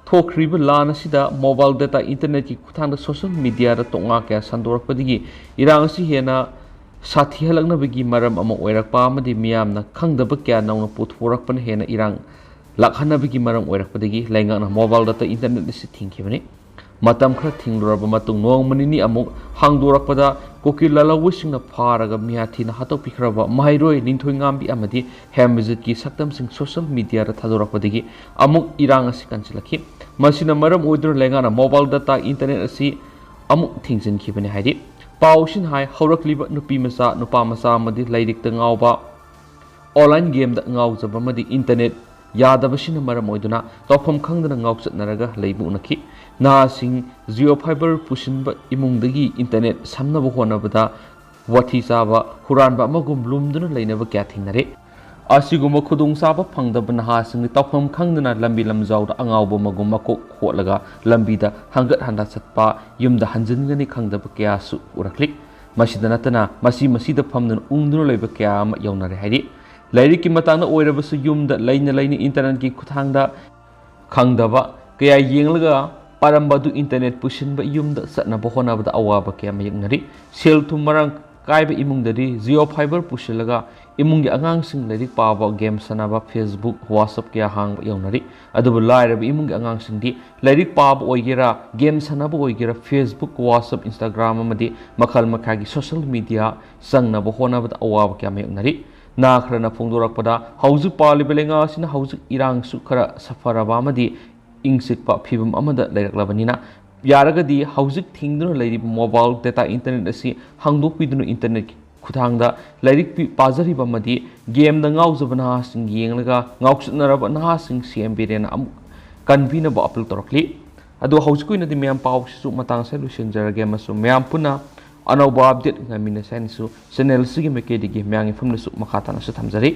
ꯊꯣꯛꯈ꯭ꯔꯤꯕ ꯂꯥꯟ ꯑꯁꯤꯗ mobile data internetꯀꯤ ꯈꯨꯠꯊꯥꯡꯗ social mediaꯗ ꯇꯣꯛꯉꯥ ꯀꯌꯥ ꯁꯟꯗꯣꯔꯛꯄꯗꯒꯤ ꯏꯔꯥꯡ ꯑꯁꯤ ꯍꯦꯟꯅ ꯁꯥꯊꯤꯍꯜꯂꯛꯅꯕꯒꯤ ꯃꯔꯝ ꯑꯃ ꯑꯣꯏꯔꯛꯄ ꯑꯃꯗꯤ ꯃꯤꯌꯥꯝꯅ ꯈꯪꯗꯕ ꯀꯌꯥ ꯅꯧꯅ ꯄꯨꯊꯣꯔꯛꯄꯅ ꯍꯦꯟꯅ ꯏꯔꯥꯡ ꯂꯥꯛꯍꯟꯅꯕꯒꯤ ꯃꯔꯝ ꯑꯣꯏꯔꯛꯄꯗꯒꯤ ꯂꯩꯉꯥꯛꯅ mobile data internet ꯑꯁꯤ ꯊꯤꯡꯈꯤꯕꯅꯤ꯫ ꯃꯇꯝ ꯈꯔ ꯊꯤꯡꯂꯨꯔꯕ ꯃꯇꯨꯡ ꯅꯣꯡꯃ ꯅꯤꯅꯤ ꯑꯃꯨꯛ ꯍꯥꯡꯗꯣꯔꯛꯄꯗ ꯀꯨꯀꯤ ꯂꯥꯜꯍꯧꯕꯁꯤꯡꯅ ꯐꯥꯔꯒ ꯃꯤꯌꯥꯊꯤꯅ ꯍꯥꯠꯇꯣꯛꯄꯤꯈ꯭ꯔꯕ ꯃꯍꯩꯔꯣꯏ ꯂꯤꯟꯊꯣꯏꯉꯥꯝꯕꯤ ꯑꯃꯗꯤ ꯍꯦꯝꯕꯤꯖꯤꯠꯀꯤ ꯁꯛꯇꯝꯁꯤꯡ social mediaꯗ ꯊꯥꯗꯣꯔꯛꯄꯗꯒꯤ ꯑꯃꯨꯛ ꯏꯔꯥꯡ ꯑꯁꯤ ꯀꯟꯁꯤꯜꯂꯛꯈꯤ꯫ ꯃꯁꯤꯅ ꯃꯔꯝ ꯑꯣꯏꯗꯨꯅ ꯂꯩꯉꯥꯛꯅ mobile data internet ꯑꯁꯤ ꯑꯃꯨꯛ ꯊꯤꯡꯖꯤꯟꯈꯤꯕꯅꯤ ꯍꯥꯏꯔꯤ꯫ ꯄꯥꯎꯁꯤꯅ ꯍꯥꯏ, ꯍꯧꯔꯛꯂꯤꯕ ꯅꯨꯄꯤ ꯃꯆꯥ, ꯅꯨꯄꯥ ꯃꯆꯥ ꯑꯃꯗꯤ ꯂꯥꯏꯔꯤꯛꯇ ꯉꯥꯎꯕ, online gameꯗ ꯉꯥꯎꯖꯕ ꯑꯃꯗꯤ internet ꯌꯥꯗꯕꯁꯤꯅ ꯃꯔꯝ ꯑꯣꯏꯗꯨꯅ ꯇꯧꯐꯝ ꯈꯪꯗꯅ ꯉꯥꯎꯆꯠꯅꯔꯒ ꯂꯩꯕ ꯎꯅꯈꯤ꯫ ꯅꯍꯥꯁꯤꯡ Jio fiber ꯄꯨꯁꯤꯟꯕ ꯏꯃꯨꯡꯗꯒꯤ internet ꯁꯝꯅꯕ ꯍꯣꯠꯅꯕꯗ ꯋꯥꯊꯤ ꯆꯥꯕ, ꯍꯨꯔꯥꯟꯕ ꯑꯃꯒꯨꯝ ꯂꯨꯝꯗꯨꯅ ꯂꯩꯅꯕ ꯀꯌꯥ ꯊꯦꯡꯅꯔꯦ꯫ ꯑꯁꯤꯒꯨꯝꯕ ꯈꯨꯗꯣꯡꯆꯥꯕ ꯐꯪꯗꯕ ꯅꯍꯥꯁꯤꯡꯗꯤ ꯇꯧꯐꯝ ꯈꯪꯗꯅ ꯂꯝꯕꯤ ꯂꯝꯖꯥꯎꯗ ꯑꯉꯥꯎꯕ ꯑꯃꯒꯨꯝ ꯃꯀꯣꯛ ꯍꯣꯠꯂꯒ ꯂꯝꯕꯤꯗ ꯍꯪꯒꯠ ꯍꯟꯗ ꯆꯠꯄ, ꯌꯨꯝꯗ ꯍꯟꯖꯤꯟꯒꯅꯤ ꯈꯪꯗꯕ ꯀꯌꯥꯁꯨ ꯎꯔꯛꯂꯤ꯫ ꯃꯁꯤꯗ ꯅꯠꯇꯅ ꯃꯁꯤ ꯃꯁꯤꯗ ꯐꯝꯗꯨꯅ ꯎꯪꯗꯨꯅ ꯂꯩꯕ ꯀꯌꯥ ꯑꯃ ꯌꯥꯎꯅꯔꯦ ꯍꯥꯏꯔꯤ꯫ ꯂꯥꯏꯔꯤꯛꯀꯤ ꯃꯇꯥꯡꯗ ꯑꯣꯏꯔꯕꯁꯨ ꯌꯨꯝꯗ ꯂꯩꯅ ꯂꯩꯅ internetꯀꯤ ꯈꯨꯠꯊꯥꯡꯗ ꯈꯪꯗꯕ ꯀꯌꯥ ꯌꯦꯡꯂꯒ ꯄꯥꯔꯝꯕ ꯑꯗꯨ internet ꯄꯨꯁꯤꯟꯕ ꯌꯨꯝꯗ ꯆꯠꯅꯕ ꯍꯣꯠꯅꯕꯗ ꯑꯋꯥꯕ ꯀꯌꯥ ꯃꯥꯌꯣꯛꯅꯔꯤ꯫ ꯁꯦꯜ ꯊꯨꯝ ꯃꯔꯥꯡ ꯀꯥꯏꯕ ꯏꯃꯨꯡꯗꯗꯤ Jio fiber ꯄꯨꯁꯤꯜꯂꯒ ꯏꯃꯨꯡꯒꯤ ꯑꯉꯥꯡꯁꯤꯡ ꯂꯥꯏꯔꯤꯛ ꯄꯥꯕ, game ꯁꯥꯟꯅꯕ, Facebook, WhatsApp ꯀꯌꯥ ꯍꯥꯡꯕ ꯌꯥꯎꯅꯔꯤ꯫ ꯑꯗꯨꯕꯨ ꯂꯥꯏꯔꯕ ꯏꯃꯨꯡꯒꯤ ꯑꯉꯥꯡꯁꯤꯡꯗꯤ ꯂꯥꯏꯔꯤꯛ ꯄꯥꯕ ꯑꯣꯏꯒꯦꯔꯥ, game ꯁꯥꯟꯅꯕ ꯑꯣꯏꯒꯦꯔꯥ, Facebook, WhatsApp, Instagram ꯑꯃꯗꯤ ꯃꯈꯜ ꯃꯈꯥꯒꯤ social media ꯆꯪꯅꯕ ꯍꯣꯠꯅꯕꯗ ꯑꯋꯥꯕ ꯀꯌꯥ ꯃꯥꯌꯣꯛꯅꯔꯤ꯫ ꯅꯍꯥ ꯈꯔꯅ ꯐꯣꯡꯗꯣꯔꯛꯄꯗ, ꯍꯧꯖꯤꯛ ꯄꯥꯜꯂꯤꯕ ꯂꯩꯉꯥꯛ ꯑꯁꯤꯅ ꯍꯧꯖꯤꯛ ꯏꯔꯥꯡꯁꯨ ꯈꯔ ꯁꯥꯐꯔꯕ ꯑꯃꯗꯤ ꯏꯪ ꯆꯤꯛꯄ ꯐꯤꯕꯝ ꯑꯃꯗ ꯂꯩꯔꯛꯂꯕꯅꯤꯅ, ꯌꯥꯔꯒꯗꯤ ꯍꯧꯖꯤꯛ ꯊꯤꯡꯗꯨꯅ ꯂꯩꯔꯤꯕ mobile data internet ꯑꯁꯤ ꯍꯥꯡꯗꯣꯛꯄꯤꯗꯨꯅ internetꯀꯤ ꯈꯨꯠꯊꯥꯡꯗ ꯂꯥꯏꯔꯤꯛ ꯄꯤ-, ꯄꯥꯖꯔꯤꯕ ꯑꯃꯗꯤ gameꯗ ꯉꯥꯎꯖꯕ ꯅꯍꯥꯁꯤꯡ ꯌꯦꯡꯂꯒ ꯉꯥꯎꯆꯠꯅꯔꯕ ꯅꯍꯥꯁꯤꯡ ꯁꯤ ꯑꯦꯝ ꯕꯤꯔꯦꯟꯅ ꯑꯃꯨꯛ ꯀꯟꯕꯤꯅꯕ appeal ꯇꯧꯔꯛꯂꯤ꯫ ꯑꯗꯣ ꯍꯧꯖꯤꯛꯀꯤ ꯑꯣꯏꯅꯗꯤ ꯃꯌꯥꯝ ꯄꯥꯎꯁꯤꯁꯨ ꯃꯇꯥꯡ ꯑꯁꯤꯗ ꯂꯣꯏꯁꯤꯟꯖꯔꯒꯦ ꯑꯃꯁꯨꯡ ꯃꯌꯥꯝ ꯄꯨꯟꯅ ꯑꯅꯧꯕ update ꯉꯥꯏꯃꯤꯟꯅꯁꯦ ꯍꯥꯏꯅꯁꯨ channel ꯑꯁꯤꯒꯤ ꯃꯥꯏꯀꯩꯗꯒꯤ ꯃꯌꯥꯝꯒꯤ ꯃꯐꯝꯗꯁꯨ ꯃꯈꯥ ꯇꯥꯅꯁꯨ ꯊꯝꯖꯔꯤ꯫